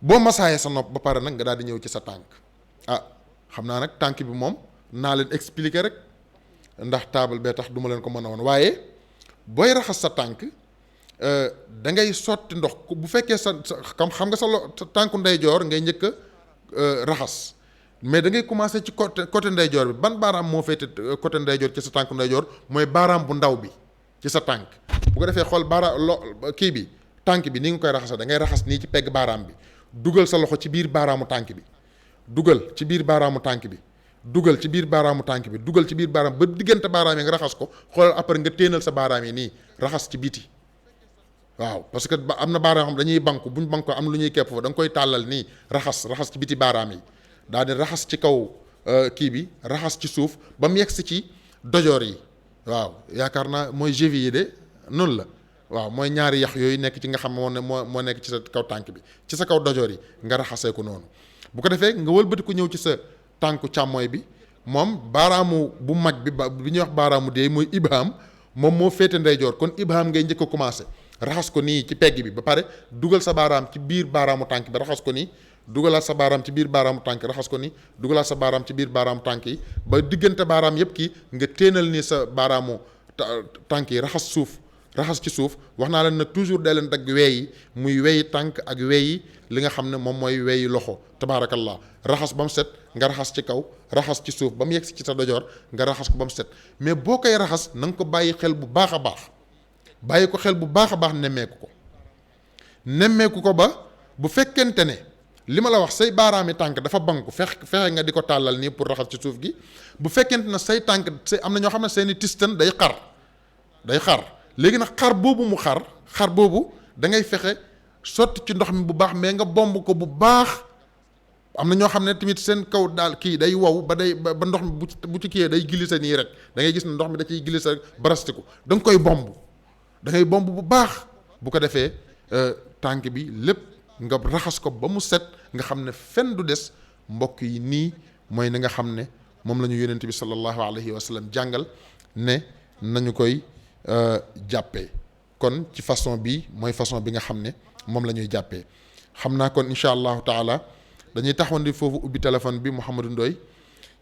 boo masaayee sa nopp ba pare nag nga daal di ñëw ci sa tànk xam naa nag tànk bi moom naa leen expliquer rek ndax taabal bee tax duma leen ko mën a woon waaye booy raxas sa tànk da ngay sotti ndox bu fekkee sa xam nga sa tànku ndeyjoor ngay njëkk a raxas mais da ngay commencer ci côté ndeyjoor bi ban baaraam moo féete côté ndeyjoor ci sa tànku ndeyjoor mooy baaraam bu ndaw bi ci sa tànk bu ko defee xool kii bi tànk bi ni nga koy raxasa da ngay raxas nii ci pegg baaraam bi dugal sa loxo ci biir baaraamu tànk bi dugal ci biir baaraamu tànk bi dugal ci biir baaraamu tànk bi dugal ci biir baaraam ba diggante baaraam yi nga raxas ko xoolal après nga téenal sa baaraam yi nii raxas ci biti waaw parce que am na baaraam xam dañuy banku buñ banku am lu ñuy kepp fa da nga koy tàllal nii raxas ci biti baaraam yi daal di raxas ci kaw kii bi raxas ci suuf ba mu yegsi ci dojoor yi waaw yaakaar naa mooy cheville yi de noonu la waaw mooy ñaari yax yooyu nekk ci nga xam moo nekk ci sa kaw tànk bi ci sa kaw dojoor yi nga raxasee ko noonu bu ko defee nga wëlbati ko ñëw ci sa tànku càmmooy bi moom baaraamu bu mag bi bi ñuy wax baaraamu dee mooy ibham moom moo féete ndeyjoor kon ibham ngay njëkk a commencé raxas ko nii ci pegg bi ba pare dugal sa baaraam ci biir baaraamu tànk bi raxas ko nii dugalaat sa baaraam ci biir baaraamu tànk raxas ko nii dugalaat sa baaraam ci biir baaraamu tànk yi ba diggante baaraam yépp kii nga téenal nii sa baaraamu tànk yi raxas ci suuf wax naa leen nag toujours day leen dagg weeyi muy weyi tànk ak weyi li nga xam ne moom mooy weyi loxo tabaarakallah raxas ba mu set nga raxas ci kaw raxas ci suuf ba mu yegg ci sa dojoor nga raxas ko ba mu set mais boo koy raxas na nga ko bàyyi xel bu baax a baax bàyyi ko xel bu baax a baax nemmeeku ko ba bu fekkente ne li ma la wax say baaraami tànk dafa banku fexe nga di ko tàllal nii pour raxas ci suuf gi bu fekkente ne say tànk am na ñoo xam ne seeni tistan day xar léegi nag xar boobu da ngay fexe sotti ci ndox mi bu baax mais nga bomb ko bu baax am na ñoo xam ne tamit seen kaw daal kii day wow ba ndox mi bu ci kiyee day glissé nii rek da ngay gis ne ndox mi da ciy glissé rek barastiku da nga koy bomb da ngay bomb bu baax bu ko defee tànk bi lépp nga raxas ko ba mu set nga xam ne fenn du des mbokk yi nii mooy ni nga xam ne moom la ñu yonent bi sallallahu alayhi wa sallam jàngal ne nañu koy jàppee kon ci façon bi mooy façon bi nga xam ne moom la ñuy jàppee xam naa kon incha allahu taala dañuy taxawandi foofu ubbi téléphone bi Mouhamadou Ndoye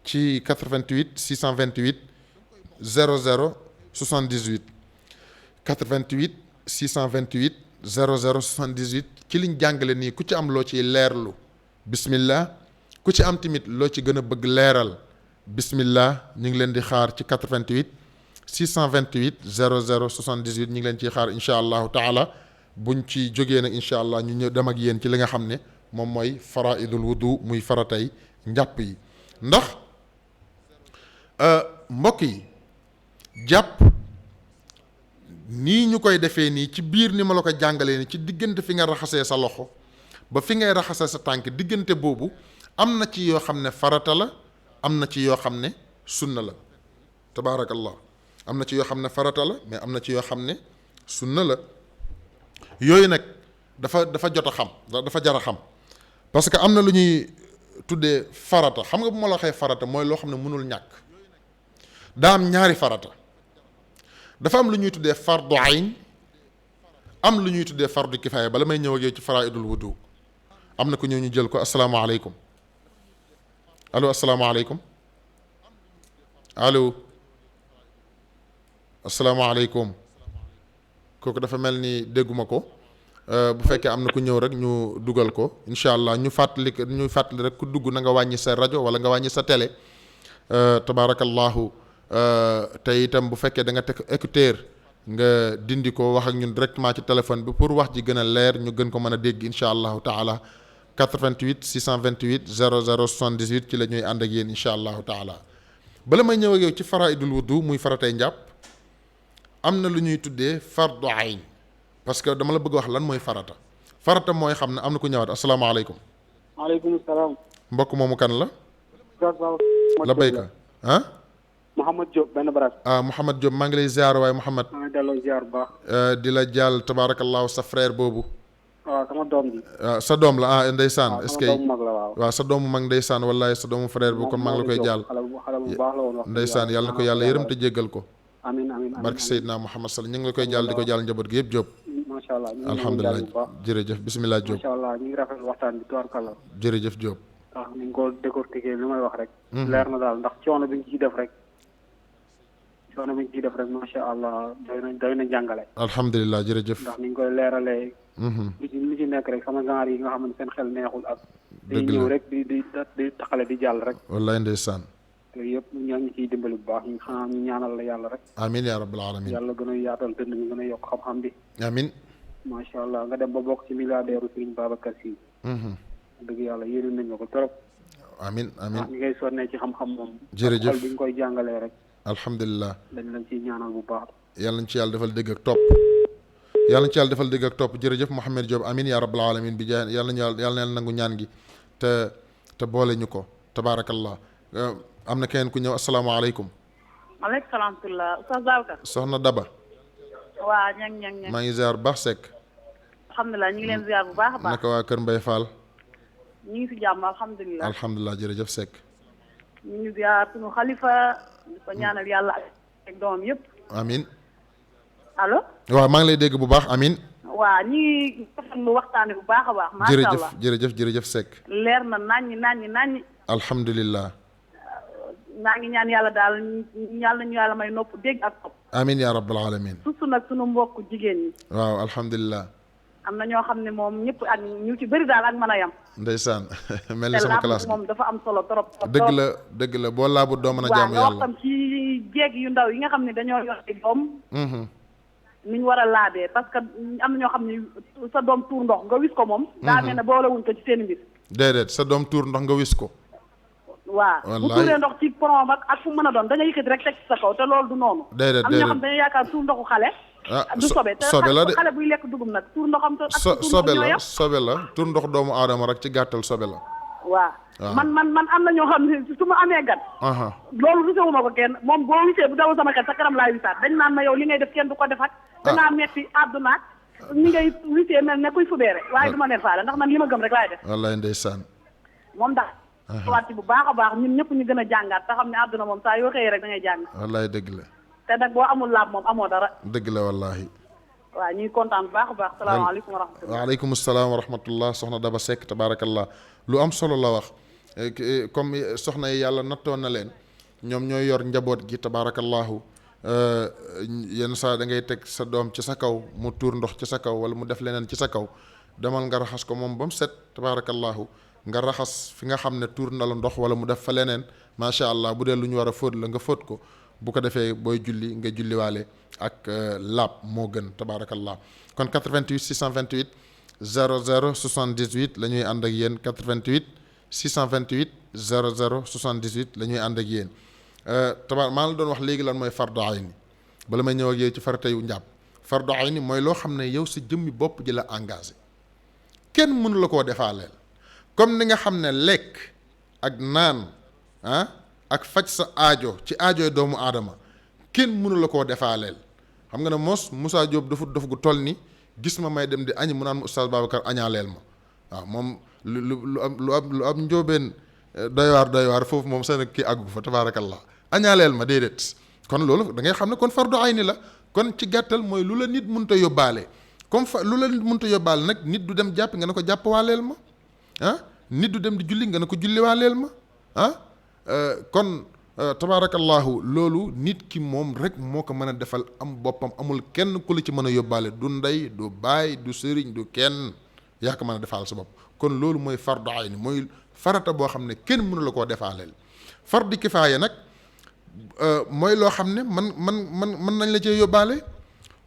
ci 88 628 00 78 88 628 00 78 ci liñ jàngale nii ku ci am loo ciy leerlu bismillah ku ci am tamit loo ci gën a bëgg leeral bismillah ñu ngi leen di xaar ci 88 628 00 78 ñu ngi leen ciy xaar incha allahu taala buñ ci jógee nag incha allah ñu ñëw dem ak yéen ci li nga xam ne moom mooy faraidul wudu muy faratay njàpp yi ndax mbokk yi jàpp nii ñu koy defee nii ci biir ni ma la ko jàngalee ni ci diggante fi nga raxasee sa loxo ba fi ngay raxasee sa tànk diggante boobu am na ci yoo xam ne farata la am na ci yoo xam ne sunna la tabaarakallah am na ci yoo xam ne farata la mais am na ci yoo xam ne sunna la yooyu nag dafa jot a xam dafa jar a xam parce que am na lu ñuy tuddee farata xam nga bu ma la waxee farata mooy loo xam ne mënul ñàkk daa am ñaari farata dafa am lu ñuy tuddee fardu ayn am lu ñuy tuddee fardu kifaaya bala may ñëw ak yow ci faraidul wudu am na ku ñëw ñu jël ko asalaamaaleykum allo asalaamaaleykum allo asalaamaaleykum kooku dafa mel ni dégguma ko bu fekkee am na ku ñëw rek ñu dugal ko incha allah ñu fàttali rek ku dugg na nga wàññi sa rajo wala nga wàññi sa télé tabaarakallahu te itam bu fekkee da nga teg écouteur nga dindi ko wax ak ñun directement ci téléphone bi pour wax ji gën a leer ñu gën ko mën a dégg incha allahu taala 88 628 00 78 ci la ñuy ànd ak yéen incha allahu taala bala may ñëw ak yow ci faraidul wudu muy faratay njàpp am na lu ñuy tuddee fardu ayn parce que dama la bëgg wax lan mooy farata. farata mooy xam ne am na ku ñëwaat asalaamaaleykum. maaleykum salaam. mbokk moomu kan la. la béykat ah. Mouhamad Diop benn baraas. Mouhamad Diop maa ngi lay ziar waaye Mouhamad. maa ngi delloo ziar bu baax. di la jàll tabaarakallaahu sa frère boobu. waaw sama doom ji. sa doom la ndeysaan. est-ce que sama doomu mag la waaw. waaw sa doomu mag ndeysaan wallaay sa doomu frère bi kon maa ngi la koy jàll. xale bu baax la woon wax. ndeysaan yàlla na ko yàlla yërëm te jéggal ko. amiin amiin barke Seydina Mouhamad Sall ñu ngi la koy jàll di ko jàll njaboot gi yëpp Diop. macha allah ñu ngi alhamdulilah bu baax. jërëjëf bisimilah Diop. macha allah ñu ngi rafetlu waxtaan bi tubaarkalla. jërëjëf Diop. waaw ni nga ko décortiquer li may wax rek. leer na daal ndax coono bi nga ciy def rek. coono bi nga ciy def rek macha allah doy na jàngale. alhamdulilah jërëjëf. ndax ni nga koy leeralee. li ci nekk rek sama genre yi nga xam ne seen xel neexul ak. dëgg di la ñëw rek di taxale di jàll rek. wallaay ndeysaan. yooyu yëpp ñoo ngi ciy dimbali bu baax ñu xanaa ñu ñaanal la yàlla rek. amiin yaa rabbal alamin. yàlla gën a yaatal dënn bi gën a yokk xam-xam bi. amiin. macha allah nga dem ba bokk ci milliardaire Serigne Babacar Sy. dëgg yàlla yéene nañ ma ko trop. amiin amiin. ni ngay sonnee ci xam-xam moom. jërëjëf xol bi nga koy jàngalee rek. alhamdulilah. dañ lañ ciy ñaanal bu baax. yàlla nañ ci yàlla defal dégg ak topp. yàlla nañ ci yàlla defal dégg ak topp jërëjëf Mouhamed Diop amiin yaa rabbal alamin bi jaay yàlla na yàlla nangu ñaan gi te boole ñu ko tabaarakallah. am na keneen ku ñëw asalaamaaleykum. maaleykum salaam Oustaz Babacar. soxna Daba. waa ñang maa ngi ziar bu baax Seck. alhamdulilah ñu ngi leen ziar bu baax a baax. naka waa Kër Mbaye Fall. ñu ngi si jàmm alhamdulilah. alhamdulilah jërëjëf Seck. ñu ngi ziar suñu xalifa di ko ñaanal yàlla ak doomam yëpp. amiin. allo. waaw maa ngi lay dégg bu baax amiin. waa ñu ngi rafetlu waxtaane bu baax a baax. macha allah jërëjëf Seck. leer na naññi. alhamdulilah. naa ngi ñaan yàlla daal yàlla ñu yàlla may nopp dégg ak topp. amiin yaa rabbal alamin. surtout nag sunu mbokk jigéen ñi. waaw alhamdulilah. am na ñoo xam ne moom ñëpp ak ñu ci bëri daal ak mën a yam. ndeysaan mel ni sama classe moom dafa am solo trop. dëgg la boo laabut doo mën a jaamu waaw nga yàlla. wax tam ci jéeg yu ndaw yi nga xam ne dañoo yor ay doom. ni ñu war a laabee parce que am na ñoo xam ne sa doom tuur ndox nga wis ko moom. daa mel ne boolewuñ ko ci seen mbir. déedéet sa doom tuur ndox nga wis ko. waaw bu tuuree ndox ci porom ak fu mën a doon dañuy yëkkati rek teg ci sa kaw te loolu du noonu. déedéet am na ñoo xam ne dañuy yaakaar tuur ndoxu xale. du sobe te sobe la de xale buy lekk dugub nag tuur ndoxam te ak sobe la tuur ndox doomu aadama rek ci gàttal sobe la. waaw man am na ñoo xam ne su ma amee gan. loolu wisewuma ko kenn moom boo wisee bu dawul sama xel sa kanam laay wisaat dañ naan ma yow li ngay def kenn du ko def ak. dangaa metti àdduna ni ngay wisee mel ne kuy fubeere waaye du ma leen faale ndax man li ma gëm rek laay def. wallaay ndeysaan. moom daal. waat bu baax a baax ñun ñëpp ñu gën a jàngaat te xam ne àdduna moom saa yoo xëyee rek da ngay jàng. wallaay dëgg la. te nag boo amul laab moom amoo dara. dëgg la wallaahi. waaw ñuy kontaan bu baax a baax. salaamaaleykum wa rahmatulah. waaleykum salaam wa rahmatullah soxna Daba Seck tabaarakallah lu am solo la wax comme soxna yi yàlla nattoon na leen ñoom ñooy yor njaboot gi tabaarakallahu yenn saa da ngay teg sa doom ci sa kaw mu tuur ndox ci sa kaw wala mu def leneen ci sa kaw demal nga raxas ko moom ba mu set tabaarakallahu nga raxas fi nga xam ne tuur na la ndox wala mu def fa leneen macha allah bu dee lu ñu war a fóot la nga fóot ko bu ko defee booy julli nga julliwaale ak laab moo gën tabaarakallah kon 88 628 00 78 la ñuy ànd ak yéen 88 628 00 78 la ñuy ànd ak yéen maa la doon wax léegi lan mooy fardu ayni bala may ñëw ak yow ci faratay njàpp fardu ayni mooy loo xam ne yow sa jëmmi bopp ji la engagé kenn mënu la koo defaaleel comme ni nga xam ne lekk ak naan ak faj sa aajo ci aajooy doomu aadama kenn mënu la koo defaaleel xam nga ne Moussa Diop dafa gu toll ni gis ma may dem di añ mu naan ma Oustaz Babacar añaaleel ma waaw moom lu am njóobeen doy waar foofu moom seen kii àggu fa tabaarakallah añaaleel ma déedéet kon loolu da ngay xam ne kon fardu ayni la kon ci gàttal mooy lu la nit mënta yóbbaale comme lu la nit mënta yóbbaale nag nit du dem jàppi nga ne ko jàpp waaleel ma nit du dem di julli nga ne ko julli waaleel ma kon tabaarakallahu loolu nit ki moom rek moo ko mën a defal am boppam amul kenn ku la ci mën a yóbbaale du ndey du baay du sëriñ du kenn yaa ko mën a defal sa bopp kon loolu mooy fardu ayni mooy farata boo xam ne kenn mënu la koo defaaleel fardu kifaaya nag mooy loo xam ne mën nañ la cee yóbbaale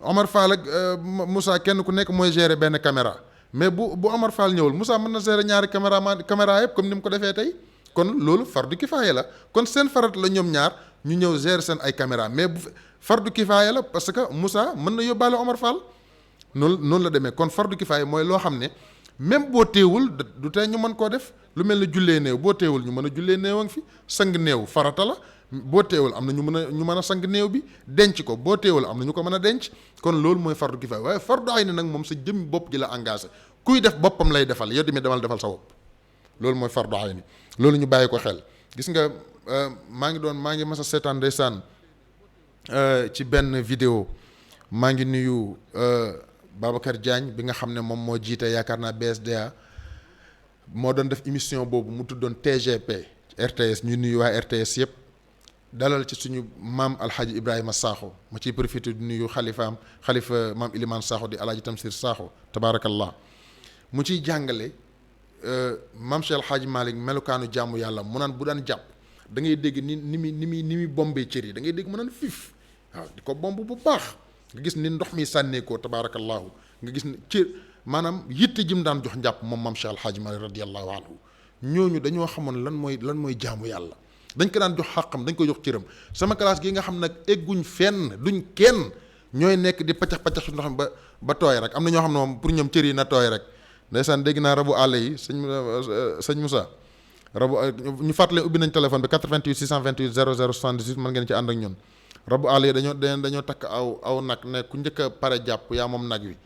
Omar Fall ak Moussa kenn ku nekk mooy gérer benn caméra mais bu Omar Fall ñëwul Moussa mën na gérer ñaari caméra yëpp comme ni mu ko defee tey kon loolu fardu kifaaya la kon seen farat la ñoom ñaar ñu ñëw gérer seen ay caméra mais bu fardu kifaaya la parce que Moussa mën na yóbbaale Omar Fall noonu la demee kon fardu kifaaya mooy loo xam ne même boo teewul du tey ñu mën koo def lu mel ne jullee néew boo teewul ñu mën a jullee néew a ngi fi sang néew farata la boo teewul am na ñu mën a sang néew bi denc ko boo teewul am na ñu ko mën a denc kon loolu mooy fardu kifaaya waaye fardu ayni nag moom sa jëmmi bopp ji la engagé kuy def boppam lay defal yow tamit demal defal sa bopp loolu mooy fardu ayni loolu ñu bàyyi ko xel gis nga maa ngi mas a seetaan ndeysaan ci benn vidéo maa ngi nuyu Babacar Diagne bi nga xam ne moom moo jiite yaakaar naa BSDA moo doon def émission boobu mu tuddoon TGP RTS ñu nuyu waa RTS yëpp dalal ci suñu maam Alhaji Ibrahima Sakho ma ciy profité di nuyu xalifa maam Iliman Sakho di Alhaji Tamsir Sakho tabaarakallah mu ciy jàngale maam Cheikh Alhaji Malick melukaanu jaamu yàlla mu naan bu daan jàpp da ngay dégg ni muy bombee cër yi da ngay dégg mu naan fiif waaw di ko bomb bu baax nga gis ni ndox mi sànneekoo tabaarakallahu nga gis ni ci maanaam yitte ji mu daan jox njàpp moom maam Cheikh Alhaji Malick radiyallahu anhu ñooñu dañoo xamoon lan mooy jaamu yàlla dañ ko daan jox xàqam dañ ko jox cëram sama classe gi nga xam nag egguñ fenn duñ kenn ñooy nekk di paccax ndox mi ba tooy rek am na ñoo xam ne moom pour ñoom cër yi na tooy rek ndeysaan dégg naa rabu àll yi sëñ Moussa rabu ñu fàttale ubbi nañ téléphone bi 88 628 00 78 mën ngeen ci ànd ak ñun rabu àll yi dañoo takk aw nag ne ku njëkk a pare jàpp yaa moom nag wi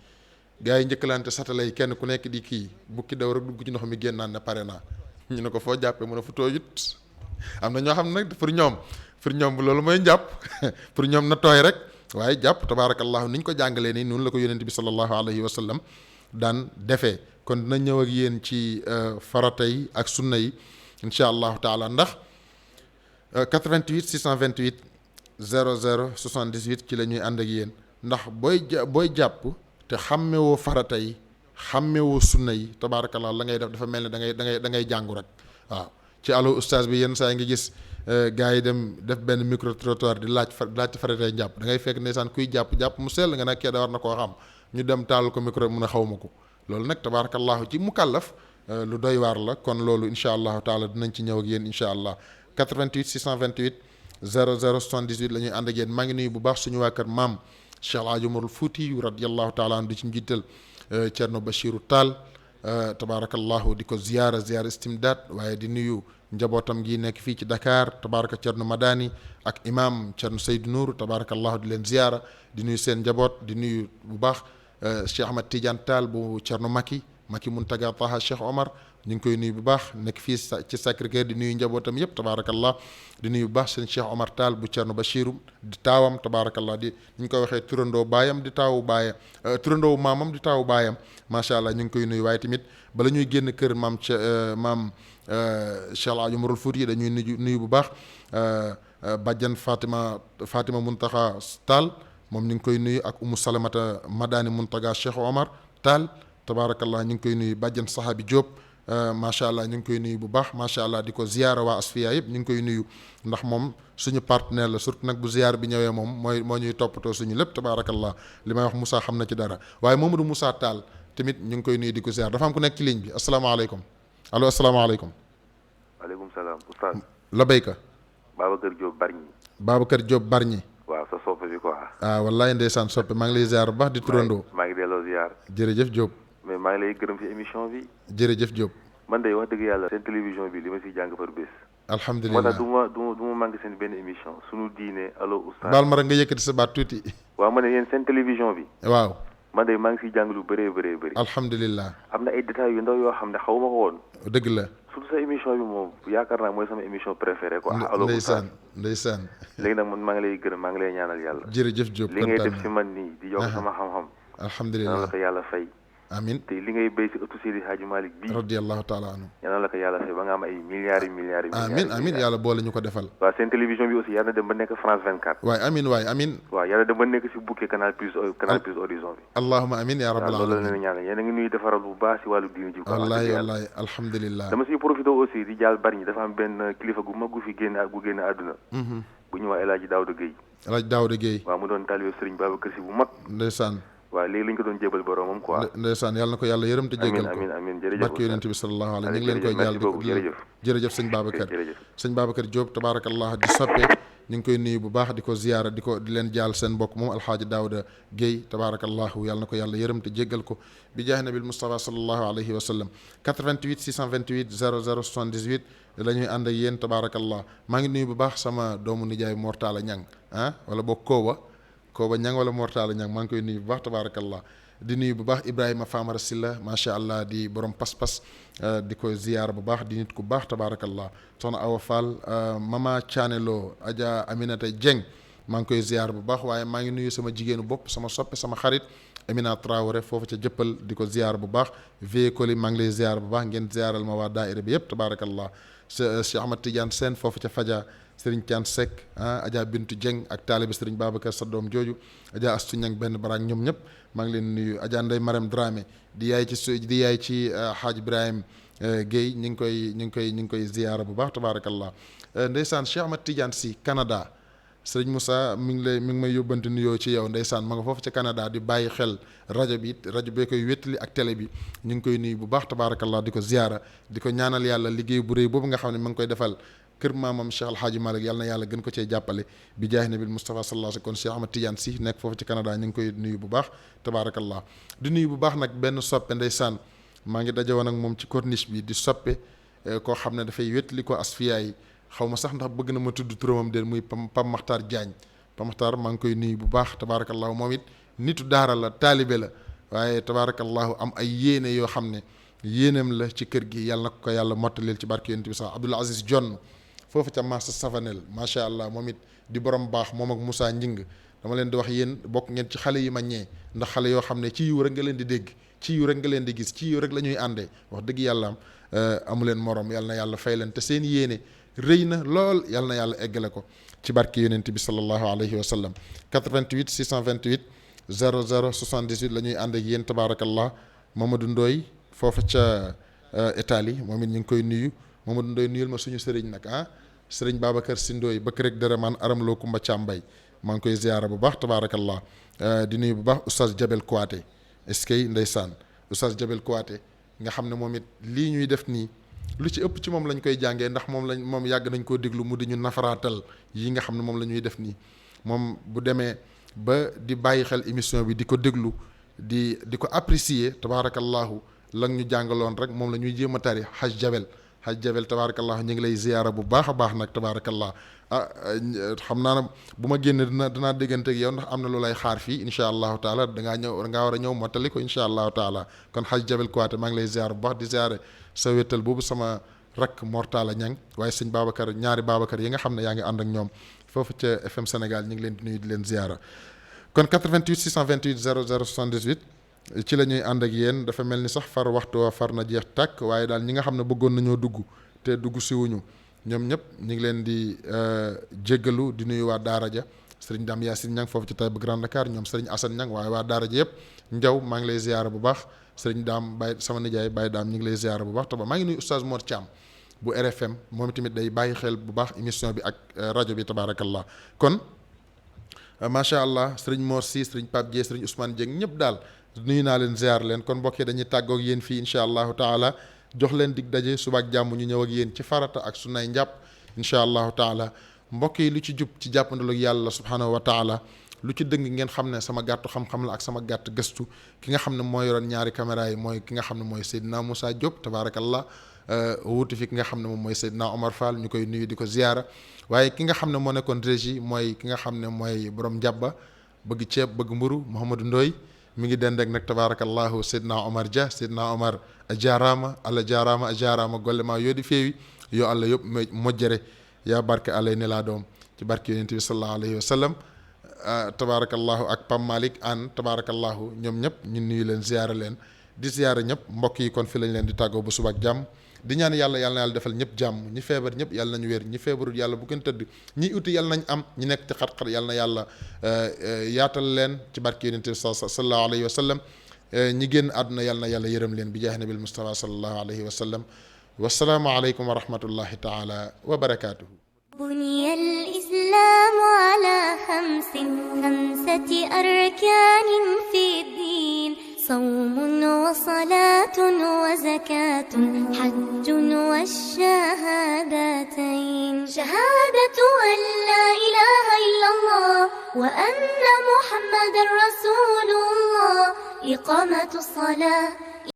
gars yi njëkkalante satala yi kenn ku nekk di kii bukki daw rek dugg ci ndox mi génnaan ne pare naa ñu ne ko foo jàppee mu ne fu tooyut am na ñoo xam ne nag pour ñoom loolu mooy jàpp pour ñoom na tooy rek waaye jàpp tabaarakallahu ni ñu ko jàngalee nii noonu la ko yonent bi sallallahu alayhi wa sallam daan defee kon dina ñëw ak yéen ci farata yi ak sunna yi incha allahu taala ndax 88 628 00 78 ci la ñuy ànd ak yéen ndax booy jàpp te xàmmewoo farata yi xàmmewoo sunna yi tabaarakallah la ngay def dafa mel ne da ngay jàngu rek waaw ci allo oustaz bi yenn saa yi nga gis gars yi dem def benn micro trottoir di laaj faratay jàpp da ngay fekk ndeysaan kuy jàpp mu sell nga nag kee da war na koo xam ñu dem taal ko micro mun a xaw ma ko loolu nag tabaarakallahu ci mukallaf lu doy waar la kon loolu incha allahu taala dinañ ci ñëw ak yéen incha allah 88 628 00 78 la ñuy ànd ak yéen maa ngi nuyu bu baax suñu waa kër maam Cheikh El Hadj Umarul Fouti radiyallahu taala anhu di ci njiital Thierno Bachirou Tall tabaarakallahu di ko ziyaara istimdaad waaye di nuyu njabootam gi nekk fii ci Dakar tabaaraka Thierno Madani ak imam Thierno Seydou Nour tabaarakallahu di leen ziyaara di nuyu seen njaboot di nuyu bu baax Cheikh Ahmad Tidiane Tall bu Thierno Maki Muntaga Taha Cheikh Omar ñu ngi koy nuyu bu baax nekk fii ci Sacré-Cœur di nuyu njabootam yëpp tabaarakallah di nuyu bu baax seen Cheikh Omar Tall bu Thierno Bachirou di taawam tabaarakallah di ñu ngi koy waxee turandoo baayam di taawu baayam turandoo maamam di taawu baayam macha allah ñu ngi koy nuyu waaye tamit bala ñuy génn kër maam Cheikh El Hadj Umarul Fouti dañuy nuyu bu baax bàjjan Fatima Muntaxa Tall moom ñu ngi koy nuyu ak Umu Salamata Madani Muntaga Cheikh Omar Tall tabaarakallah ñu ngi koy nuyu bàjjan Sahabi Diop macha allah ñu ngi koy nuyu bu baax macha allah di ko ziyaara waa Asfiya yëpp ñu ngi koy nuyu ndax moom suñu partenaire la surtout nag bu ziyaar bi ñëwee moom moo ñuy toppatoo suñu lépp tabaarakallah li may wax Moussa xam na ci dara waaye Mamadou Moussa Tall tamit ñu ngi koy nuyu di ko ziyaar dafa am ku nekk ci ligne bi asalaamaaleykum allo asalaamaaleykum. waaleykum salaam oustaz. la béyka. Babacar Diop Bargny. waaw sa soppe bi quoi. wallaay ndeysaan soppe maa ngi lay ziyaar bu baax di turandoo. maa ngi delloo ziyaar. jërëjëf Diop. mais maa ngi lay gërëm ci émission bi. jërëjëf Diop. man de wax dëgg yàlla seen télévision bi li ma siy jàng par bés. alhamdulilah moo tax du ma manqué seen benn émission sunu diine allo oustaz. baal ma rek nga yëkkati sa baat tuuti. waaw ma ne yéen seen télévision bi. waaw. man de maa ngi siy jàng lu bëree bëri. alhamdulilah. am na ay détails yu ndaw yoo xam ne xaw ma ko woon. dëgg la. surtout sa émission bi moom yaakaar naa mooy sama émission préférée quoi. allo oustaz ndeysaan. léegi nag man maa ngi lay gërëm maa ngi lay ñaanal yàlla. jërëjëf Diop li ngay def si man nii di yokk sama xam-xam. alhamdulilah yal na la ko yàlla fay. amin te li ngay béy si ëttu Seydi Hadji Malick bii. radiyallahu taala anhu. yal na la ko yàlla fay ba nga am ay milliards amin yàlla boole ñu ko defal. waaw seen télévision bi aussi yàlla na dem ba nekk France 24. waay amin. waaw yàlla dem ba nekk si bouquet Canal Plus Horizon bi. allahumma amin ya rabbal alamin. loolu la leen ñaanal yéen a ngi nuy defaral bu baax si wàllu diini ji. wallahi alhamdulillah. dama siy profité aussi di jaal Bargny dafa am benn kilifa gu mag gu génn àdduna. bu ñu wax El Hadj Daouda Gueye. El Hadj Daouda Gueye. waaw mu doon taalibe Serigne Babacar Sy bu mag. ndeysaan. waaw léegi lañ ko doon jébal boromam quoi. ndeysaan yàlla na ko yàlla yërëm te jéggal ko. amiin jërëjëf barke yonent bi sallallahu alayhi ñu ngi leen koy jàll jërëjëf sëñ Babacar sëñ Babacar Diop tabarakallah di soppe ñu ngi koy nuyu bu baax di ko ziyaara di leen jaal seen mbokk moom alxaaji Daawuda Guèye tabarakallahu yàlla na ko yàlla yërëm te jéggal ko bi jaahi nabil Mustafa sallallahu alayhi wa sallam 88 628 00 78 la ñuy ànd ak yéen tabarakallah maa ngi nuyu bu baax sama doomu nijaay Mortala Ñang wala boog Kooba Ñang wala Mortala Ñang maa ngi koy nuyu bu baax tabarakallah di nuyu bu baax Ibrahima Famara Silla macha allah di borom pas-pas di ko ziyaara bu baax di nit ku baax tabarakallah soxna Awa Fall mama Thianelo Adja Aminata Dieng maa ngi koy ziyaara bu baax waaye maa ngi nuyu sama jigéenu bopp sama soppe sama xarit Amina Traoré foofu ca jëppal di ko ziyaara bu baax véicoli maa ngi lay ziyaara bu baax ngeen ziyaaral ma waa daaira bi yëpp tabarakallah Cheikh Ahmad Tidiane Sène foofu ca Fadia Serigne Thiane Seck Adja Bintu Dieng ak taalibi Serigne Babacar sa doom jooju Adja Astu Ñang benn baraak ñoom ñëpp maa ngi leen nuyu Adja Ndeye Marème Dramé di yaay ci Haaj Ibrahim Guèye ñu ngi koy ziyaara bu baax tabarakallah ndeysaan Cheikh Ahmad Tidiane si Canada Serigne Moussa mi ngi may yóbbante nuyoo ci yow ndeysaan ma nga foofu ca Canada di bàyyi xel rajo bee koy wéttali ak télé bi ñu ngi koy nuyu bu baax tabarakallah di ko ziyaara di ko ñaanal yàlla liggéey bu rëy boobu nga xam ne ma ngi koy defal kër maamam Cheikh Alhaaji Malick yàlla na yàlla gën ko cee jàppale bi jaahi nabil Mustafa sallallahu alayhi wa sallam kon Cheikh Ahmad Tidiane si nekk foofu ci Canada ñu ngi koy nuyu bu baax tabarakallah di nuyu bu baax nag benn soppe ndeysaan maa ngi daje woon ak moom ci corniche bi di soppe koo xam ne dafay wéttali ko asfiya yi xaw ma sax ndax bëgg na ma tudd turamam de muy Pam Maxtaar Diagne Pam Maxtaar maa ngi koy nuyu bu baax tabarakallahu moom it nitu daara la taalibe la waaye tabarakallahu am ay yéene yoo xam ne yéeneem la ci kër gi yàlla na ko yàlla mottaleel ci barke yonent bi sax Abdoul Aziz Jonn foofu ca Massa Savanel macha allah moom it di borom baax moom ak Moussa Njing dama leen di wax yéen bokk ngeen ci xale yi ma ñee ndax xale yoo xam ne ci yiw rek nga leen di dégg ci yiw rek nga leen di gis ci yiw rek la ñuy àndee wax dëgg yàlla amu leen morom yàlla na yàlla fay leen te seen yéene rëy na lool yàlla na yàlla eggale ko ci barke yonent bi sallallahu alayhi wa sallam 88 628 00 78 la ñuy ànd ak yéen tabaarakallah Mamadou Ndoye foofu ca Italie moom it ñu ngi koy nuyu Mamadou Ndoye nuyul ma suñu sëriñ nag sëriñ Babacar Si Ndoye bëkk rek dërëmaan aram loo Kumba Càmbay maa ngi koy ziyaara bu baax tabaarakallah di nuyu bu baax oustaz Jabel Kouaté est-ce que ndeysaan oustaz Jabel Kouaté nga xam ne moom it lii ñuy def nii lu ci ëpp ci moom lañ koy jàngee ndax moom yàgg nañ koo déglu mu di ñu nafaraatal yi nga xam ne moom la ñuy def nii moom bu demee ba di bàyyi xel émission bi di ko déglu di ko apprécier tabaarakallahu la ñu jàngaloon rek moom la ñuy jéem a tari Haj Jabel tabaarakallah ñu ngi lay ziyaara bu baax a baax nag tabaarakallah xam naa ne bu ma génne dinaa déggante ak yow ndax am na lu lay xaar fii incha allahu taala dangaa war a ñëw mottali ko incha allahu taala kon Haj Jabel Kouaté maa ngi lay ziyaara bu baax di ziyaare sa wéttal boobu sama rakk Mortala Ñang waaye sëñ Babacar ñaari Babacar yi nga xam ne yaa ngi ànd ak ñoom foofu ca FM Sénégal ñu ngi leen di nuyu di leen ziyaara kon 88 628 00 78 ci la ñuy ànd ak yéen dafa mel ni sax waxtu wa far na jeex tàkk waaye daal ñi nga xam ne bëggoon nañoo dugg te dugg siwuñu ñoom ñëpp ñu ngi leen di jéggalu di nuyu waa daara ja sëriñ Dame Yacine Ñang foofu ci Taïba Grand Dakar ñoom sëriñ Assane Ñang waaye waa daara ja yëpp njaw maa ngi lay ziyaara bu baax sëriñ Dame Baye sama nijaay Baye Dame ñu ngi lay ziyaara bu baax te maa ngi nuyu oustaz Mor Thiam bu RFM moom tamit day bàyyi xel bu baax émission bi ak rajo bi tabaarakallah kon macha allah sëriñ Mor Si sëriñ Pape Dieng sëriñ Ousmane Dieng ñëpp daal nuyu naa leen ziar leen kon mbokk yi dañuy tàggoog yéen fii incha allahu taala jox leen dig daje suba ak jàmm ñu ñëw ak yéen ci farata ak sunnay njàpp incha allahu taala mbokk yi lu ci jub ci jàppandalu yàlla subhanahu wa taala lu ci dëng ngeen xam ne sama gàttu xam-xam la ak sama gàtt gëstu ki nga xam ne mooy yoroon ñaari caméra yi mooy ki nga xam ne mooy Seydina Moussa Diop tabaarakallah wuutu fi ki nga xam ne moom mooy Seydina Omar Fall ñu koy nuyu di ko ziara waaye ki nga xam ne moo nekkoon régie mooy ki nga xam ne mooy borom njàbba bëgg ceeb bëgg mburu Mouhamadou Ndoye mi ngi dend ak nag tabaarakallahu Seydina Omar Dia Seydina Omar a jaarama golle ma yoodi feewi yo Allah yoɓ moƴƴere ya barke alay nela doom ci barke yonent bi sallallahu alayhi wa sallam tabaarakallahu ak Pam Malick an tabaarakallahu ñoom ñëpp ñu nuyu leen ziyaara leen di ziyaara ñëpp mbokk yi kon fi lañ leen di tàggoo bu suba ak jàmm di ñaan yàlla na yàlla defal ñëpp jàmm ñi feebar ñëpp yàlla nañu wér ñi feebarul yàlla bu gën tëdd ñi uti yàlla nañ am ñi nekk ci xat-xat yàlla na yàlla yaatal leen ci barke yonent bi sallallahu alayhi wa sallam ñi génn àdduna yàlla na yàlla yërëm leen bi jaahi nabil Mustafa sallallahu alayhi wa sallam wasalaamu aleykum wa rahmatullahi taala wa barakaatuhu. الإسلام على خمسة أركان في الدين صوم وصلاة وزكاة حج والشهادتين شهادة أن لا إله إلا الله وأن محمد رسول الله إقامة الصلاة